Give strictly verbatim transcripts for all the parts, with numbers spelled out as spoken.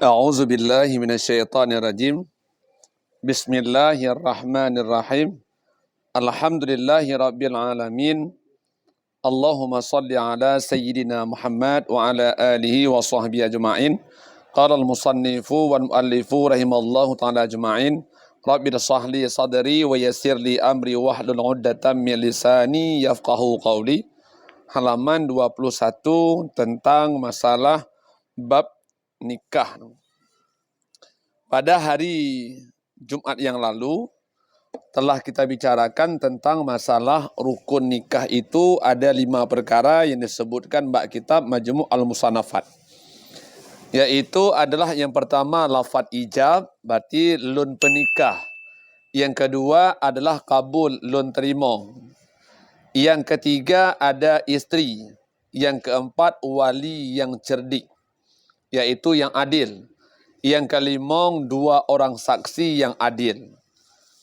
A'udzubillahi minasyaitonirrajim. Bismillahirrahmanirrahim. Alhamdulillahirabbil alamin. Allahumma shalli ala sayyidina Muhammad wa ala alihi wa sahbihi ajma'in. Qala al-musannifu wal muallifu rahimallahu ta'ala ajma'in. Rabbi shrah li sadri wa yassir li amri wahlul 'uqdatam min lisani yafqahu qawli. Halaman dua puluh satu, tentang masalah bab nikah. Pada hari Jumat yang lalu, telah kita bicarakan tentang masalah rukun nikah itu ada lima perkara yang disebutkan bak kitab Majmu' Al-Musannafat. Yaitu adalah yang pertama lafaz ijab, berarti lôn peunikah. Yang kedua adalah kabul, lôn teurimong. Yang ketiga ada isteri. Yang keempat wali yang cerdik, yaitu yang adil. Yang kelimong dua orang saksi yang adil.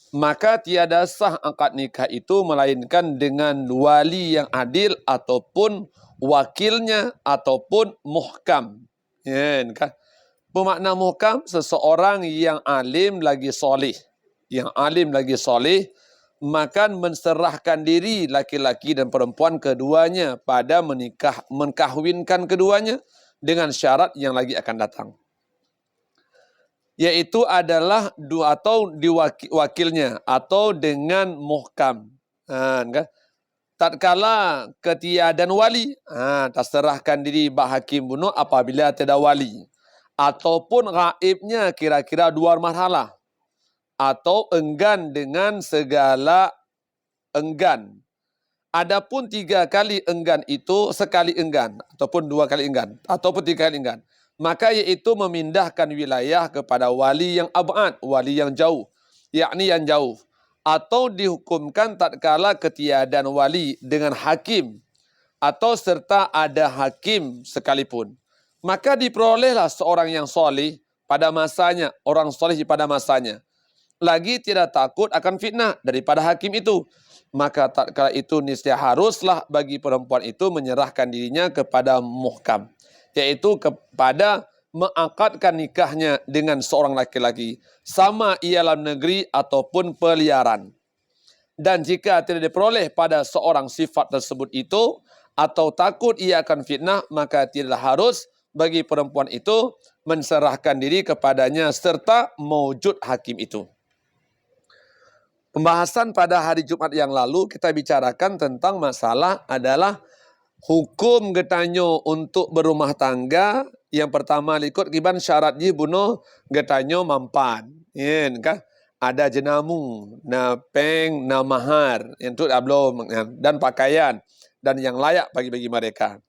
Maka tiada sah akad nikah itu melainkan dengan wali yang adil ataupun wakilnya ataupun muhkam. Nyan kan? Pemakna muhkam, seseorang yang alim lagi soleh. Yang alim lagi soleh, maka menserahkan diri laki-laki dan perempuan keduanya pada menikah, mengkahwinkan keduanya dengan syarat yang lagi akan datang. Yaitu adalah dua atau diwaki-, wakilnya atau dengan muhkam. Ha, kan? Tatkala ketiadaan wali, ha, taserahkan diri bak hakim bunoe apabila tiada wali, ataupun gaibnya kira-kira dua marhalah, atau enggan dengan segala enggan. Adapun tiga kali enggan itu, sekali enggan, ataupun dua kali enggan, ataupun tiga kali enggan, maka yaitu memindahkan wilayah kepada wali yang ab'ad, wali yang jauh, yakni yang jauh, atau dihukumkan tatkala ketiadaan wali dengan hakim, atau serta ada hakim sekalipun. Maka diperolehlah seorang yang soleh pada masanya, orang soleh pada masanya. Lagi tidak takut akan fitnah daripada hakim itu. Maka tatkala itu niscaya haruslah bagi perempuan itu menyerahkan dirinya kepada muhkam, yaitu kepada mengakadkan nikahnya dengan seorang laki-laki, sama ia dalam negeri ataupun peliaran. Dan jika tidak diperoleh pada seorang sifat tersebut itu, atau takut ia akan fitnah, maka tidaklah harus bagi perempuan itu menserahkan diri kepadanya serta maujud hakim itu. Pembahasan pada hari Jumat yang lalu kita bicarakan tentang masalah adalah hukum geutanyoe untuk berumah tangga. Yang pertama likot kiban syarat jih bunoe geutanyoe mampan. Nyan kan? Ada jenamu, na pèng, na mahar, nyang tu abloe, dan pakaian, dan yang layak bagi-bagi mereka.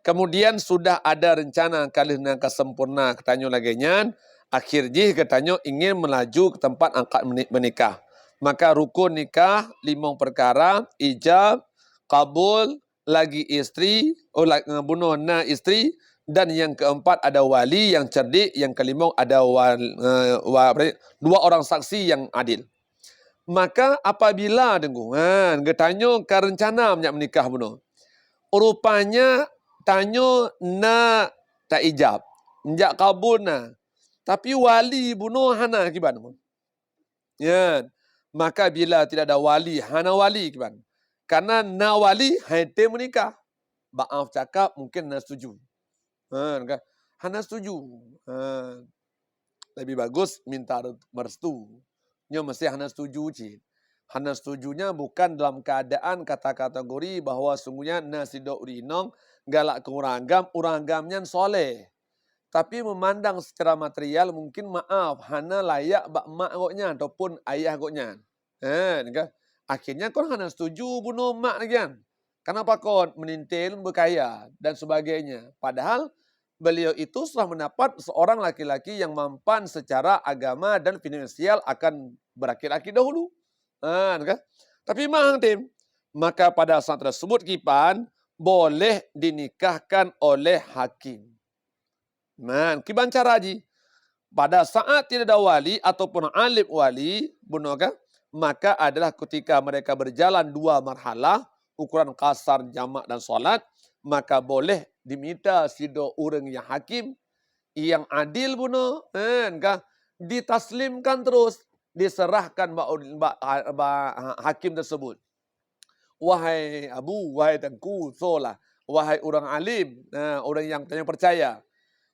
Kemudian sudah ada rencana ka lheueh na ka sempurna geutanyoe lagèe nyan, akhir jih geutanyoe ingin melaju ke tempat akad meni-, menikah. Maka rukun nikah limong perkara, ijab, kabul, lagi isteri, oh, la-, bunoe na isteri, dan yang keempat ada wali yang cerdik, yang kelimong ada wal-, eh, wa-, apa ni, dua orang saksi yang adil. Maka apabila deungon, ha, geutanyoe ka rencana meunyak meunikah bunoe, rupanya tanyoe na taijab, jak kabul na, tapi wali bunoe hana kiban. Nyan. Maka bila tidak ada wali, hana wali kiban. Karena na wali, hai tem meunikah. Maaf cakap, mungkin hana setuju. Ha, kan? Hana setuju. Ha. Lebih bagus minta re-, merestu. Nyoe mesti hana setuju cit. Hana setujunya bukan dalam keadaan kata kategori bahwa sungguhnya na sidroe ureueng inong galak keu ureueng agam, ureueng agam nyan soleh. Tapi memandang secara material mungkin maaf, hana layak bak mak gobnyan ataupun ayah gobnyan. Ha, kan? Akhirnya kon hana setuju bunoe mak lagi kan. Kenapa kon? Menintil, berkaya dan sebagainya. Padahal beliau itu sudah mendapat seorang laki-laki yang mampan secara agama dan finansial akan berakit-akit dahulu. Ha, kan? Tapi mahang tim. Maka pada saat tersebut kiban boleh dinikahkan oleh hakim. Nah, kiban cara jih. Pada saat tidak ada wali ataupun alif wali, bunoe kan, maka adalah ketika mereka berjalan dua marhalah, ukuran kasar jamak dan solat, maka boleh diminta sidroe ureueng yang hakim, nyang adil bunoe, kan, ka ditaslimkan terus, diserahkan bak, bak, bak hakim tersebut. Wahai abu, wahai teungku, soe lah, wahai ureuëng alim, ha, ureuëng nyang tanyoe percaya,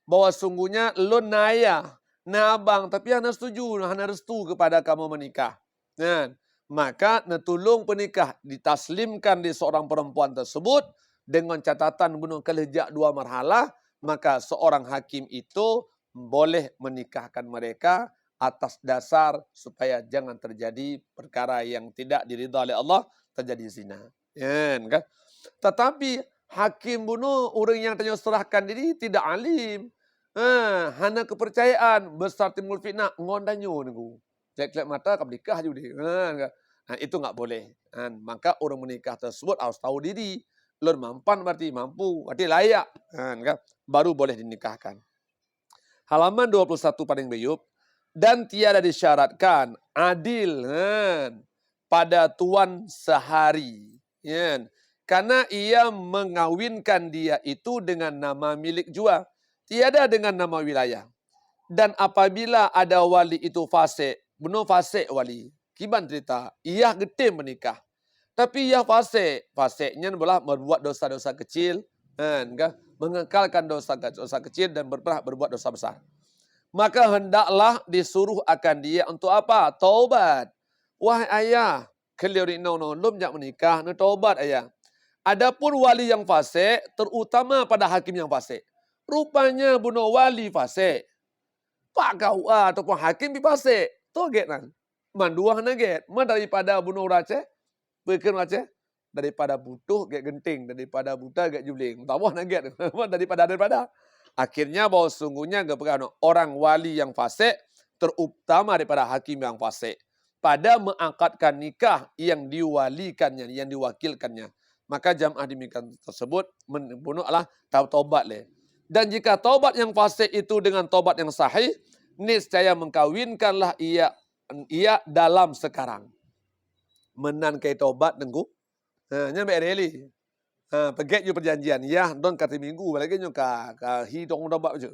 bahwa sungguhnya lôn na ayah, na abang, tapi hana setuju, hana restu kepada kamoe menikah. Kan? Maka neutulông peunikah ditaslimkan di seorang perempuan tersebut dengan catatan bunoe ka lheueh jak dua marhalah, maka seorang hakim itu boleh menikahkan mereka atas dasar supaya jangan terjadi perkara yang tidak diridha oleh Allah, terjadi zina. Kan, kan? Tetapi hakim bunoe ureuëng nyang tanyoe serahkan diri tidak alim. Ha, hana kepercayaan, besar timbul fitnah ngon tanyoe nunggu. Cek-cek mata ka menikah je udeh. Ha, kan? Ha, itu enggak boleh. Ha, maka orang menikah tersebut harus tahu diri. Lôn mampan berarti mampu, berarti layak. Ha, kan? Baru boleh dinikahkan. Halaman dua puluh satu paling beyup, dan tiada disyaratkan adil, kan, pada tuan sehari, kan, karena ia mengawinkan dia itu dengan nama milik jua, tiada dengan nama wilayah. Dan apabila ada wali itu fasik, bunoe fasik wali, kiban cerita, yah geutem menikah. Tapi yah fasik, fasik nyan adalah berbuat dosa-dosa kecil, kan, kan? Mengekalkan dosa, dosa kecil dan berpernah berbuat dosa besar. Maka hendaklah disuruh akan dia untuk apa? Taubat. Wahai ayah, keu lôn inoe lôn jak menikah, neutobat ayah. Adapun wali yang fasik, terutama pada hakim yang fasik. Rupanya bunoe wali fasik. Pak K U A ataupun hakim pih fasik. Toh gét nan. Mandua hana gét. Ma daripada bunoe ureuëng Aceh, peue kheun ureuëng Aceh, daripada butoh gét geunteng, daripada buta gét jubleng. Tambah hana gét. Daripada, daripada. Akhirnya bahwa sungguhnya geupeugah orang wali yang fasik terutama daripada hakim yang fasik pada mengakadkan nikah yang diwalikannya, yang diwakilkannya. Maka jamaah demikian tersebut bunoe lah taubat lé. Dan jika taubat yang fasik itu dengan taubat yang sahih, niscaya mengkawinkanlah ia, ia dalam sekarang. Meunan keu taubat teungku. Ha, nyan bèk reli. Ha, peugét ju perjanjian, yah, don ka timinggu lagèe nyoe ka, ka hi tong taubat ju.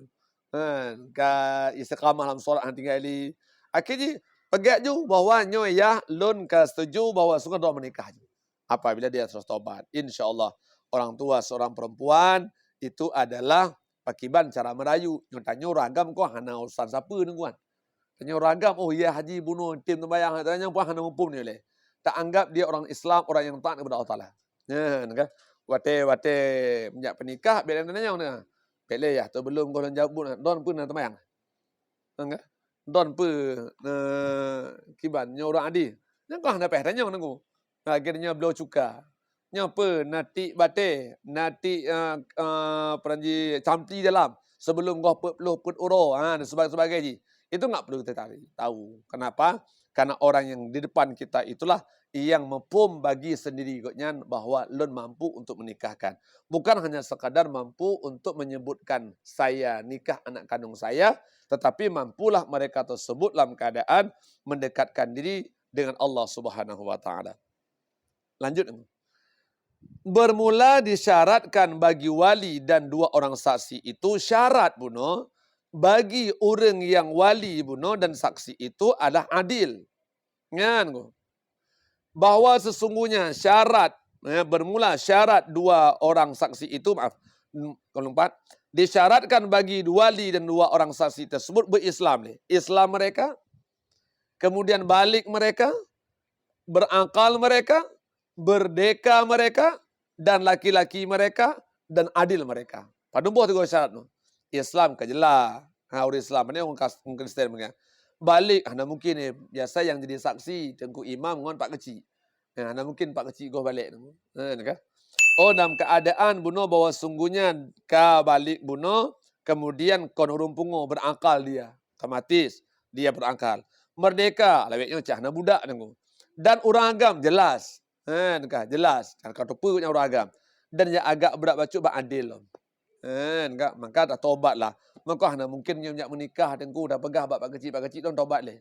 Ha, ka istiqamah lam solat hana tinggai lé. Akhé jih peugét ju bahwa nyoe yah lôn ka setuju bahwa sungguh droe meunikah ju. Apabila dia terus taubat, insya Allah orang tua seorang perempuan itu adalah pakiban cara merayu. Nyoe tanyoe ureuëng agam ko hana urusan sapeue nungguan. Tanyoe ureuëng agam, oh ya haji bunoe tim sembahyang, tanyoe pun hana muphom nyoe lé. Taanggap dia orang Islam, orang yang taat kepada Allah Taala. Nyan kan. Watèe-watèe meunyak peunikah bèk lé tanyong na. Bèk lé yah, teubelom goh lôn jaweueb, don peue na teumayang. Nyan kan. Don peue, eh, kiban nyoe ureuëng adi. Nyan kah na pèh tanyong nunggu. Lagèe nyoe bloe cuka. Nyoe peue na tik batèe, na tik, eh, eh, peranji camti dalam sebelum goh peuet ploh peuet uroe, ha, dan sebagainya. Itu enggak perlu kita tahu. Kenapa? Karena orang yang di depan kita itulah yang muphom bagi sendiri gobnyan bahwa lôn mampu untuk menikahkan. Bukan hanya sekadar mampu untuk menyebutkan saya nikah anak kandung saya, tetapi mampulah mereka tersebut dalam keadaan mendekatkan diri dengan Allah Subhanahu wa Taala. Lanjut. Bermula disyaratkan bagi wali dan dua orang saksi itu syarat bunoe bagi ureuëng nyang wali bunoe dan saksi itu adalah adil. Nyan ko. Bahwa sesungguhnya syarat, eh, bermula syarat dua orang saksi itu, maaf, kalau empat, disyaratkan bagi wali dan dua orang saksi tersebut berislam lé. Islam mereka, kemudian balig mereka, berakal mereka, merdeka mereka, dan laki-laki mereka, dan adil mereka. Padum boh tiga syarat tu. Islam ka jelas. Ha, ureuëng Islam ni ureuëng Kristen mungkin. Balig hana mungkin ni. Biasa yang jadi saksi teungku imam ngon pak keuchik. Ha, hana mungkin pak keuchik goh balig tu. Ha, kan? Oh, dalam keadaan bunoe bahwa sungguhnya ka balig bunoe, kemudian kon ureuëng pungo berakal dia. Otomatis dia berakal. Merdeka, lawét nyoe cah na budak nunggu. Dan ureuëng agam jelas. Ha, kan, jelas. Kan ka teupeue nyang ureuëng agam. Dan nyang agak brat bacut bak adil lom. Ha, kan, maka dah tobatlah. Maka hana mungkin nyoe nyak menikah teungku dah peugah bak pak keuchik, pak keuchik lom tobat lé.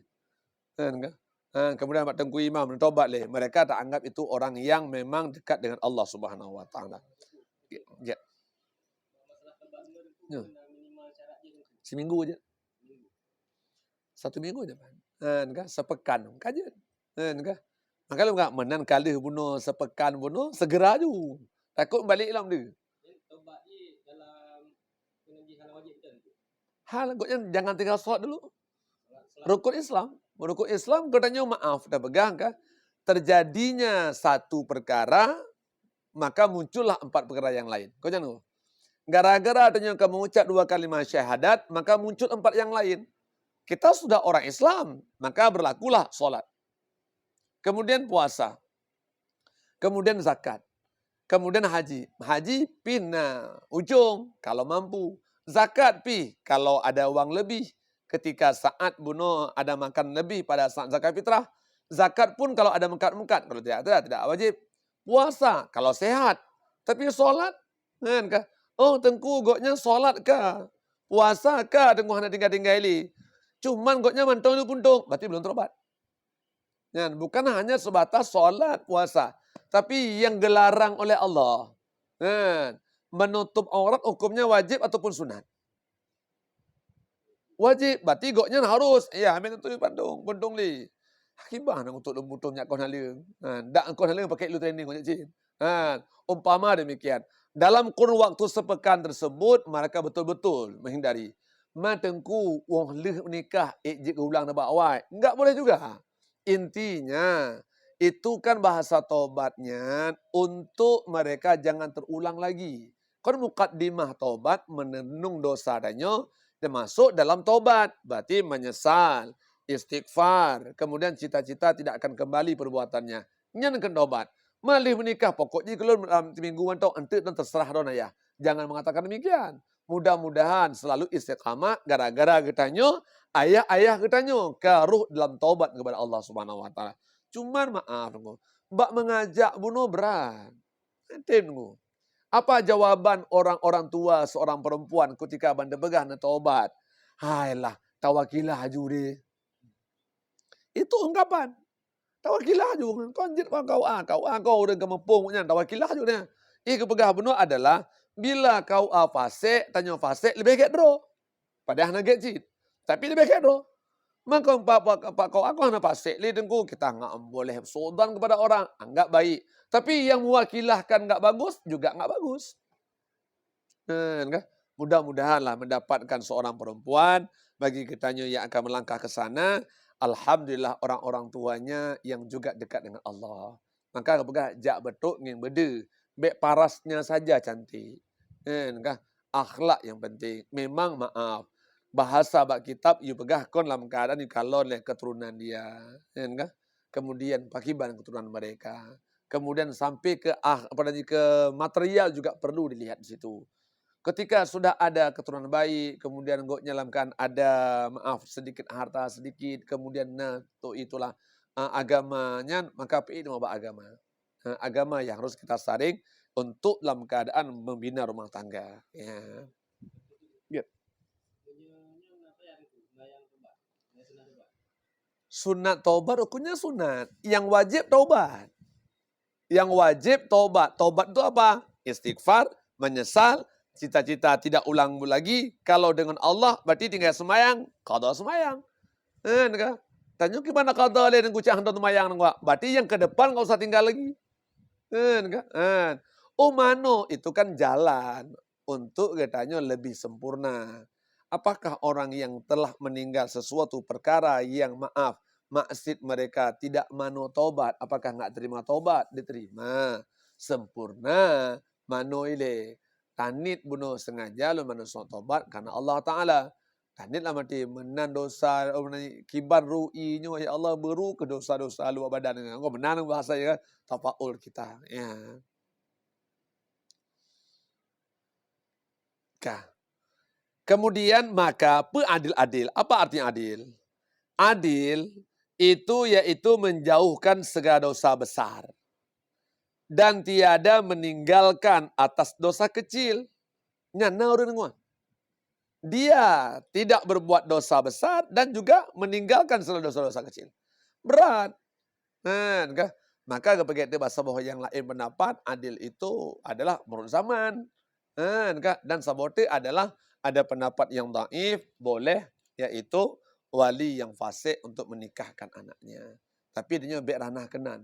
Ha, kan? Ha, kemudian bak teungku imam tobat lé. Mereka tak anggap itu orang yang memang dekat dengan Allah Subhanahu wa Taala. Ya. Ya. Seminggu je. Satu minggu je. Kan, kan? Sepekan. Kan je. Kan, kan? Maka lôn peugah, meunan ka lheueh bunoe sepekan bunoe, segera ju. Takot balek lom dia. Jadi, taubat ni dalam pengajian hal wajib macam tu? Hal, gobnyan jangan tinggal solat dulu. Solat, solat. Rukun Islam. Rukun Islam, geutanyoe maaf, dah peugah kan? Terjadinya satu perkara, maka muncullah empat perkara yang lain. Kau jangan. Gara-gara tanyoe ka mengucap dua kalimat syahadat, maka muncul empat yang lain. Kita sudah orang Islam, maka berlakulah solat. Kemudian puasa. Kemudian zakat. Kemudian haji. Haji pih na ujong kalau mampu. Zakat pih kalau ada wang lebih. Ketika saat bunoe ada makan lebih pada saat zakat fitrah. Zakat pun kalau ada meukat-meukat. Kalau tidak, tidak, tidak wajib. Puasa kalau sehat. Tapi solat, kan ka? Oh, Teungku, gobnyan solat ka. Puasa ka, Teungku, hana tinggai-tinggai lé. Cuman gobnyan mantong lheueh puntông, berarti belum taubat. Nyan, bukan hanya sebatas solat, puasa, tapi yang dilarang oleh Allah. Kan? Menutup aurat hukumnya wajib ataupun sunat? Wajib, berarti gobnyan harus. Ya, ambil tu pandong, puntông lé. Akibat nak untuk leumbutong nyak koh naleueng. Ha, dak koh naleueng pakai lu training konyol cin. Ha, umpama demikian. Dalam kurun waktu sepekan tersebut, mereka betul-betul menghindari. Ma Teungku, wong lheueh menikah, ék jeuet geulang na bak awai. Enggak boleh juga. Intinya, itu kan bahasa tobatnya untuk mereka jangan terulang lagi. Kon mukaddimah tobat meuneueng dosa tanyoe termasuk dalam tobat, berarti menyesal, istighfar, kemudian cita-cita tidak akan kembali perbuatannya. Nyan keuh tobat. Ma lheueh menikah, pokok jih keu lôn dalam seminggu mantong, enteuk dan terserah droeneuh ayah. Jangan mengatakan demikian. Mudah-mudahan selalu istiqamah gara-gara geutanyoe, ayah-ayah geutanyoe ka rhoh dalam taubat kepada Allah Subhanahu Wa Taala. Cuman maaf, bak mengajak bunoe brat. Tem, apa jawaban orang-orang tua seorang perempuan ketika ban teupeugah neutobat? Hai lah, tawakilah aju deh. Itu ungkapan. Tawakilah aju, kon jeuet bak K U A, K U A kon ureueng ka meupông nyan, tawakilah aju nyan. Ih, geupeugah bunoe adalah, bila K U A fasek, tanyoe fasek leubeh gét droe. Padahai hana gét cit. Tapi leubeh gét droe. Maka Pak, Pak, Pak K U A kon hana fasek lé Teungku, kita enggak boleh suudzon kepada orang, anggap baik. Tapi yang mewakilahkan enggak bagus, juga enggak bagus. Kan, kan? Mudah-mudahanlah mendapatkan seorang perempuan, bagi geutanyoe yang akan melangkah ke sana, alhamdulillah orang-orang tuanya yang juga dekat dengan Allah. Maka geupeugah jak beutôk ngieng beudeu, bèk parasnya saja cantik. Kan, kan? Akhlak yang penting. Memang maaf, bahasa bak kitab yue peugah kon lam keuadaan yue kalon lé keturunan dia. Kan, kan? Kemudian pakiban keturunan mereka. Kemudian sampai ke ah, apa namanya, ke material juga perlu dilihat di situ. Ketika sudah ada keturunan baik, kemudian gobnyan lam keuadaan ada, maaf, sedikit harta sedikit, kemudian na tu itulah, ah, agama nyan, maka pi bak agama. Ah, agama yang harus kita saring untuk dalam keadaan membina rumah tangga. Ya. Gitu. Sunat taubat rukunnya sunat. Yang wajib taubat. Yang wajib taubat. Taubat itu apa? Istighfar, menyesal, cita-cita tidak ulang lagi. Kalau dengan Allah, berarti tinggal semayang, qada semayang. Kan, kan? Tanyoe kiban qada lé nunggu cak hantom semayang nunggu. Berarti yang ke depan enggak usah tinggal lagi. Kan, kan? Kan. Oh, mano itu kan jalan untuk geutanyoe lebih sempurna. Apakah orang yang telah meninggal sesuatu perkara yang, maaf, maksiat mereka tidak mano tobat, apakah enggak terima tobat? Diterima. Sempurna. Mano ilée. Tanit bunoe sengaja lôn mano tobat karena Allah Taala. Tanit lam até meunan dosa, oh, meunan kiban ru'i nyoe, ya Allah, beuruka dosa-dosa luwa badan. Engkau meunan bahasa ya, tafaul kita. Ya. Ka. Kemudian maka peu adil-adil? Apa artinya adil? Adil itu yaitu menjauhkan segala dosa besar dan tiada meninggalkan atas dosa kecil. Nyan na ureuëng deungoe. Dia tidak berbuat dosa besar dan juga meninggalkan segala dosa-dosa kecil. Berat. Kan, kah? Maka geupeugét teuh bak saboh nyang laén pendapat, adil itu adalah menurut zaman. Kan, kah? Dan saboh teuh adalah Ada pendapat yang dhaif, boleh, yaitu wali yang fasik untuk menikahkan anaknya. Tapi dia bek ranah keunan.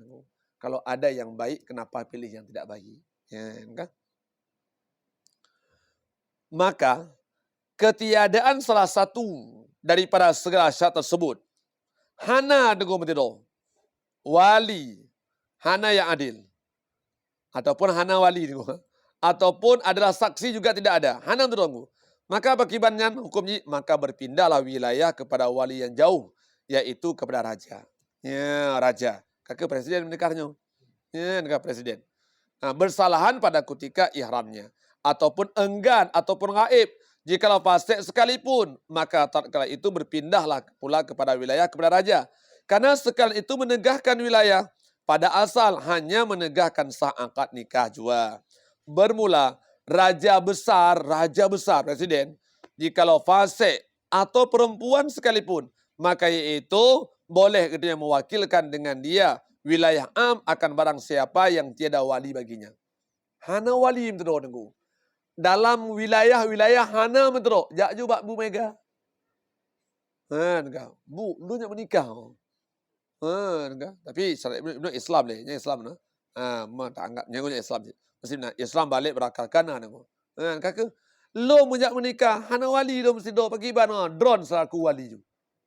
Kalau ada yang baik, kenapa pilih yang tidak baik? Ya, kan? Maka, ketiadaan salah satu daripada segala syarat tersebut, hana deungon beutôi, wali hana yang adil, ataupun hana wali deungon, ataupun adalah saksi juga tidak ada, hana beutôi, maka pakiban nyan hukum jih, maka berpindahlah wilayah kepada wali yang jauh, yaitu kepada raja. Ya, raja. Ka keuh presiden meuningkah nyoe. Ya, meuningkah presiden. Nah, bersalahan pada ketika ihramnya, ataupun enggan, ataupun gaib. Jikalau fasik sekalipun, maka tatkala itu berpindahlah pula kepada wilayah, kepada raja. Karena sekalian itu menegahkan wilayah, pada asal hanya menegahkan sah akad nikah jua. Bermula, raja besar, raja besar, presiden, jikalau fasik atau perempuan sekalipun, maka yaitu boleh geutanyoe mewakilkan dengan dia wilayah am akan barang siapa yang tiada wali baginya. Hana wali meuteudroe, Teungku. Dalam wilayah-wilayah hana meuteudroe, jak ju bak Bu Mega. Kan ka? Bu, lôn nyak meunikah. Kan ka? Tapi syarat Ibnu, Ibnu Islam lé, nyan Islam na. Ha, ma tak anggap nyan Islam. Mesti na Islam balik berakal kana, Teungku. Kan ka keuh? Lôn meunjak meunikah, hana wali lôn meusidroe, pakiban, ha, droen selaku wali ju.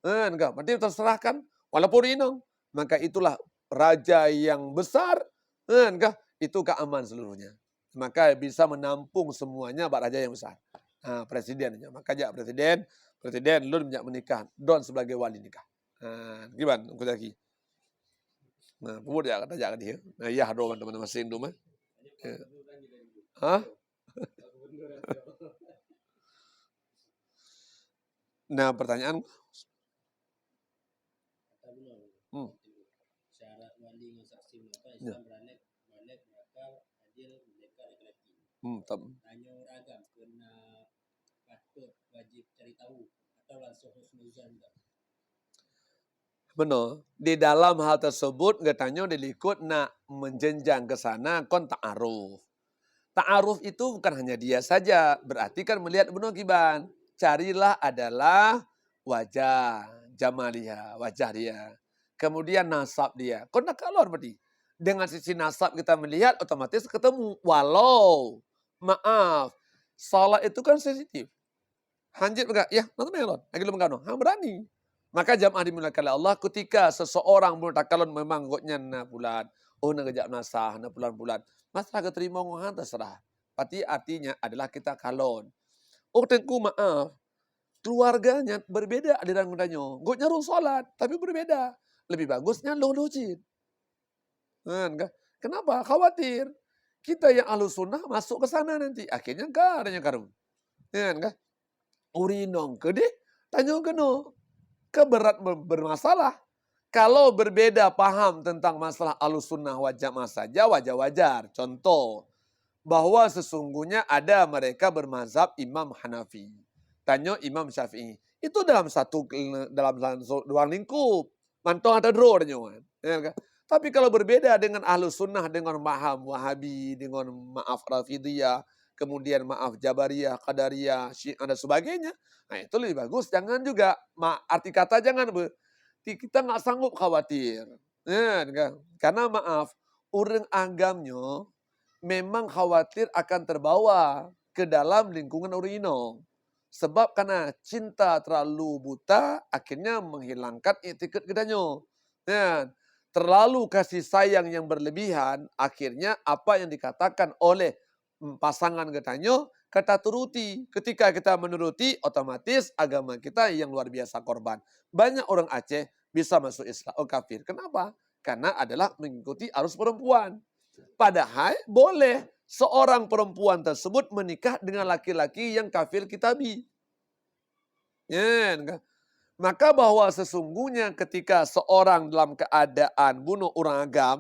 Kan ka? Berarti terserahkan, walaupun inong. Maka itulah raja yang besar, kan ka? Itu ka aman seluruhnya. Maka bisa menampung semuanya bak raja yang besar. Ha, presiden nya. Maka jak presiden, presiden lôn jak meunikah, droen sebagai wali nikah. Ha, kiban, Teungku Zaki. Nah, peubuet jak kata jak dia. Nah, yah droe teman masing tu mah. Ya. Ha? Nah, pertanyaan. Kata bunoe. Hmm. Syarat wali ngon saksi meunoe kan, ya, Islam beranek, beranek berakal, adil, merdeka, laki-laki. Hmm, tam. Tanyoe ureueng agam keuneuk patut wajib cari tahu atau langsung husnuzan dah? Meunoe, di dalam hal tersebut geutanyoe dilikot nak menjenjang ke sana kon ta'aruf. Ta'aruf itu bukan hanya dia saja, berarti kan melihat bunoe kiban. Carilah adalah wajah, jamaliha, wajah dia. Kemudian nasab dia. Kon takalon berarti. Dengan sisi nasab kita melihat, otomatis ketemu. Walau, maaf, salat itu kan sensitif. Hanjeuet peugah, "Yah, na teumé lôn." Lagi lôn meuganoe. Ha, berani. Maka jamaah dimuliakan oleh Allah, ketika seseorang meunurot takalon memang gobnyan na pulan, oh, na geujak meunasah, na pulan-pulan. Masalah geuteurimong, ha, terserah. Tapi artinya adalah kita kalon. Oh, Teungku, maaf. Keluarganya berbeda aliran geutanyoe. Gobnyan ureueng salat, tapi berbeda. Lebih bagus nyan lôn locit. Kan ka? Kenapa? Khawatir kita yang ahlu sunnah masuk ke sana nanti. Akhirnya ka ada yang karu. Kan ka? Ureueng inong keudeh tanyoe keunoe. Keuberat ber-, bermasalah. Kalau berbeda paham tentang masalah ahlu sunnah wal jamaah saja, wajar-wajar. Contoh, bahwa sesungguhnya ada mereka bermazhab Imam Hanafi. Tanyoe Imam Syafi'i. Itu dalam satu, dalam satu ruang lingkup. Mantong ata droe nyoe. Ya kan? Tapi kalau berbeda dengan ahlu sunnah dengan paham Wahabi, dengan maaf Rafidiyah, kemudian maaf Jabariyah, Qadariyah, Syiah dan sebagainya, nah, itu lebih bagus jangan juga. Ma-, arti kata jangan be-, ti-, kita nggak sanggup khawatir. Ya kan? Karena maaf, ureueng agam nyoe memang khawatir akan terbawa ke dalam lingkungan ureueng inong. Sebab karena cinta terlalu buta, akhirnya menghilangkan iktikad geutanyoe. Ya, terlalu kasih sayang yang berlebihan, akhirnya apa yang dikatakan oleh, mm, pasangan geutanyoe, kita turuti. Ketika kita menuruti, otomatis agama kita yang luar biasa korban. Banyak orang Aceh bisa masuk Islam, oh, kafir. Kenapa? Karena adalah mengikuti arus perempuan. Padahal boleh seorang perempuan tersebut menikah dengan laki-laki yang kafir kitabi. Ya, kan? Maka bahwa sesungguhnya ketika seorang dalam keadaan bunoe ureueng agam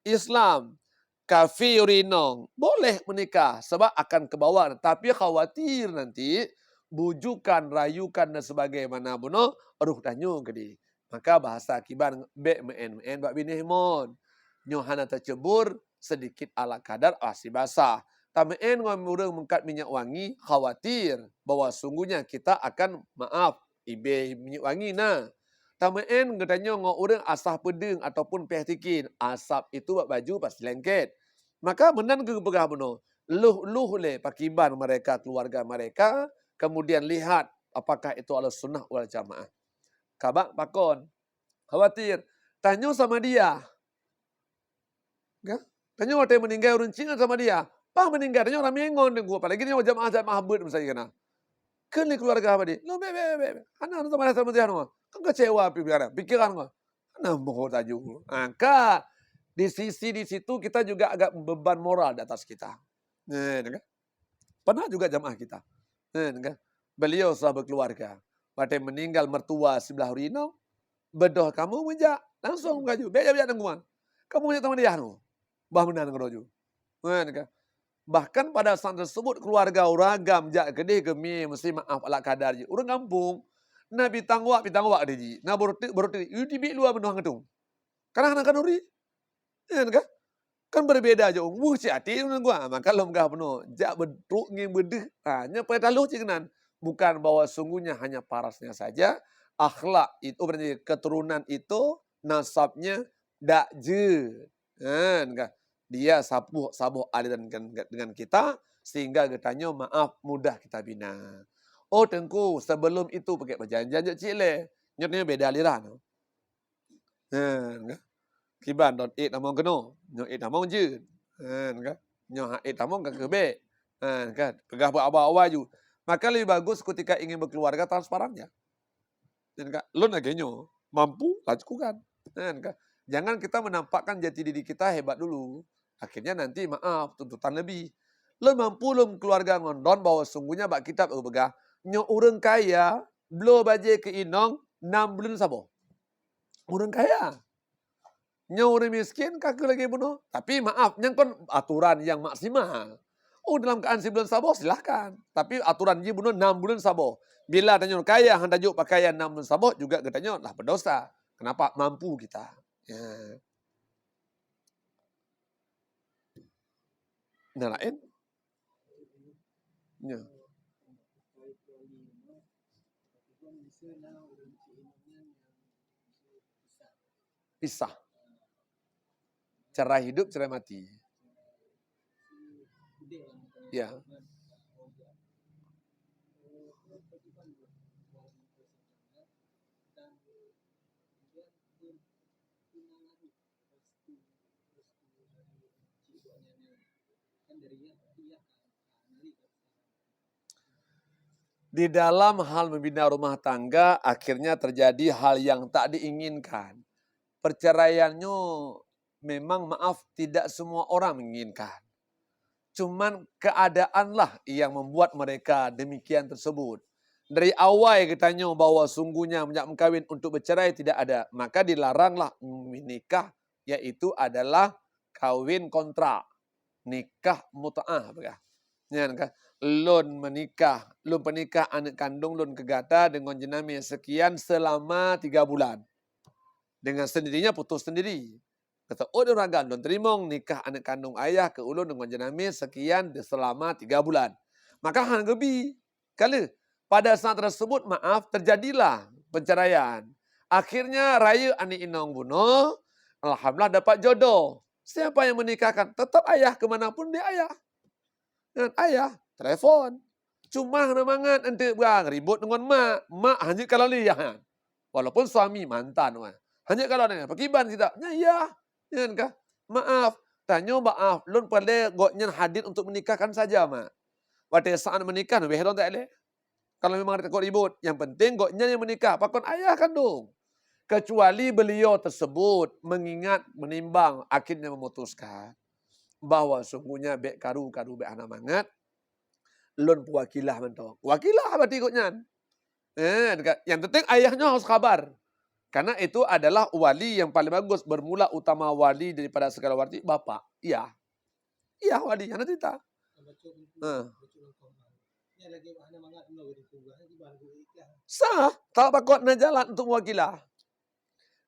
Islam, kafir inong, boleh menikah sebab akan kebawa, tapi khawatir nanti bujukan, rayukan dan sebagaimana bunoe ruh tanyoe keudeh. Maka bahasa kiban bek meu'en-meu'en bak binéh mon. Nyoe hana teucebur, sedikit ala kadar, ah, si basah. Tameu'en ngon ureuëng meukat minyeuk wangi, khawatir bahwa sungguhnya kita akan, maaf, ibée minyeuk wangi na. Tameu'en geutanyoe ngon ureuëng asah peudeueng ataupun péh tikin, asab itu bak baju pasti lengket. Maka meunan geupeugah bunoe, lôh-lôh lé pakiban mereka, keluarga mereka, kemudian lihat apakah itu Ahlussunnah wal Jamaah. Kabak pakon? Khawatir. Tanyoe Samadiyah. Ka? Tanyoe watée meuninggai ureuëng Cina Samadiyah. Paih meuninggai, tanyoe ramé ngon deungon, apalagi tanyoe jamaah-jamaah beuet misalnya kana. Kheun lé keluarga Samadiyah, "Lo, bék, bék, bék, bék. Hana Samadiyah, Samadiyah nyoe." Kan keucewa pikiran, pikiran nyoe. Hana meuhot laju. Ha, ka. Di sisi di situ kita juga agak beban moral di atas kita. Nah, kan? Pernah juga jamaah kita. Nah, kan? Beliau sudah berkeluarga. Watée meuninggai mertua siblah ureuëng inong, beudôh kamoe meujak, langsung meugaju. Bék jak-jak deungon. Kamoe jak Samadiyah nyoe. Bah meunan keudroe ju. Nah, kan? Bahkan pada saat tersebut keluarga ureuëng agam jak keudeh geumie meusti maaf ala kadar jih. Ureuëng gampông, na pitang wak, pitang wak keudeh jih. Na beureuteuk, beureuteuk. Yu tibiek luwa meunoh ngeutong. Karena hana khanuri. Kan, kan? Kan berbeda je. Weueh cit até ngon gua. Maka lom gah bunoe. Jak beutrok ngieng beudeuh. Ha, nyoe peurintah lôn cit keunan. Bukan bahwa sungguhnya hanya parasnya saja, akhlak itu, berarti keturunan itu, nasabnya dak jeuet. Kan, kan? Dia saboh, saboh aliran dengan, dengan kita, sehingga geutanyoe maaf mudah kita bina. Oh, Teungku, sebelum itu pakai perjanjian jok cik lé. Nyoe, nyoe beda aliran. Kan, kan? Kiban don ék tamong keunoe, nyoe ék tamong jeuet. Kan, kan? Nyoe hak ék tamong ka keubek. Kan, kan? Peugah bak awai-awai ju. Maka lebih bagus ketika ingin berkeluarga transparan ya. Kan, kan? Lôn lagée nyoe, mampu, lakukan. Kan, kan? Jangan kita menampakkan jati diri kita hebat dulu. Akhirnya nanti maaf, tuntutan lebih. Lôn mampu lôn keuluwarga ngon don bahwa sungguhnya bak kitab geupeugah, nyoe ureuëng kaya, bloe bajée keu inong nam buleuen saboh. Ureuëng kaya. Nyoe ureuëng miskin ka keuh lagée bunoe. Tapi maaf, nyan kon aturan nyang maksimal. Oh, dalam keuadaan sibuleuen saboh, silahkan. Tapi aturan jih bunoe nam buleuen saboh. Bila tanyoe kaya hana tajok pakaian nam buleuen saboh, juga geutanyoe lah berdosa. Kenapa? Mampu kita. Ya. Nah, laén. Ya. Pisah. Cerai hidup, cerai mati. Ya. Di dalam hal membina rumah tangga, akhirnya terjadi hal yang tak diinginkan. Perceraian nyoe memang, maaf, tidak semua orang menginginkan. Cuman keadaanlah yang membuat mereka demikian tersebut. Dari awai geutanyoe bahwa sungguhnya meunyoe meukawin untuk bercerai tidak ada, maka dilaranglah menikah, yaitu adalah kawin kontrak, nikah mut'ah, peugah. Nyan kan, lôn menikah, lôn peunikah aneuk kandong lôn keu gata deungon jeunamé sekian selama tiga bulan. Dengan sendirinya putus sendiri. Kata, "Oh, ureuëng agam, lôn teurimong nikah aneuk kandong ayah keu ulôn deungon jeunamé sekian di selama tiga bulan." Maka hana geubi. Ka lheueh, pada saat tersebut, maaf, terjadilah perceraian. Akhirnya, rayeuk aneuk inong bunoe, alhamdulillah dapat jodoh. Siapa yang menikahkan? Tetap ayah, ke mana pun dia ayah. Nyan ayah, telepon. Cuma hana mangat enteuk bang, ribot deungon mak. Mak hana jeuet kalon lé ayah nyan. Walaupun suami mantan, wah. Hana jeuet kalon lé, pakiban sitak. Nyan yah. Nyan kah? Maaf. Tanyoe maaf, lôn peureulée gobnyan hadir untuk menikahkan saja, mak. Watée saat menikah, neubiet lôn tak lé. Kalau memang takot ribot, yang penting gobnyan yang menikah, pakon ayah kandong. Kecuali beliau tersebut mengingat, menimbang, akhirnya memutuskan bahwa sungguhnya bék karu-karu, bék hana mangat, lôn peuwakilah mantong. Wakilah berarti gobnyan. Eh, dekat, yang penting ayah nyoe harus khabar. Karena itu adalah wali yang paling bagus, bermula utama wali daripada segala wali, bapak. Iya. Iya, wali, hana cerita. Ha. Sah, tak pakot na jalan untuk mewakili.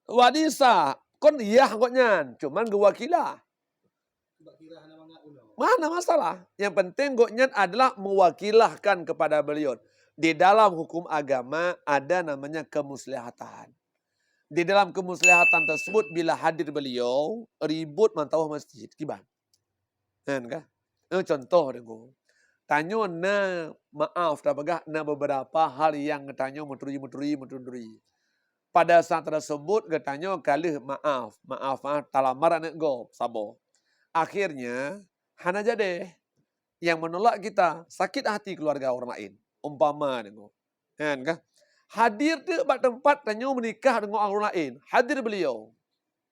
Wali sah, kon yah gobnyan, cuman geuwakili. Mana masalah. Yang penting gobnyan adalah mewakilahkan kepada beliau. Di dalam hukum agama ada namanya kemuslihatan. Di dalam kemuslihatan tersebut, bila hadir beliau, ribut mantong masjid. Kiban. Kan kah? Eh, contoh deungoe. Tanyoe na, maaf tapeugah, na beberapa hal nyang geutanyoe meuturi-meuturi, meuturi-meuturi. Pada saat tersebut geutanyoe ka lheueh maaf, maaf ah, talamar aneuk gob, saboh. Akhirnya hana jadi. Nyang menolak kita, sakit hati keluarga orang lain. Umpama deungoe. Kan kah? Hadir teuk bak teumpat tanyoe meunikah deungon ureueng laén. Hadir beliau.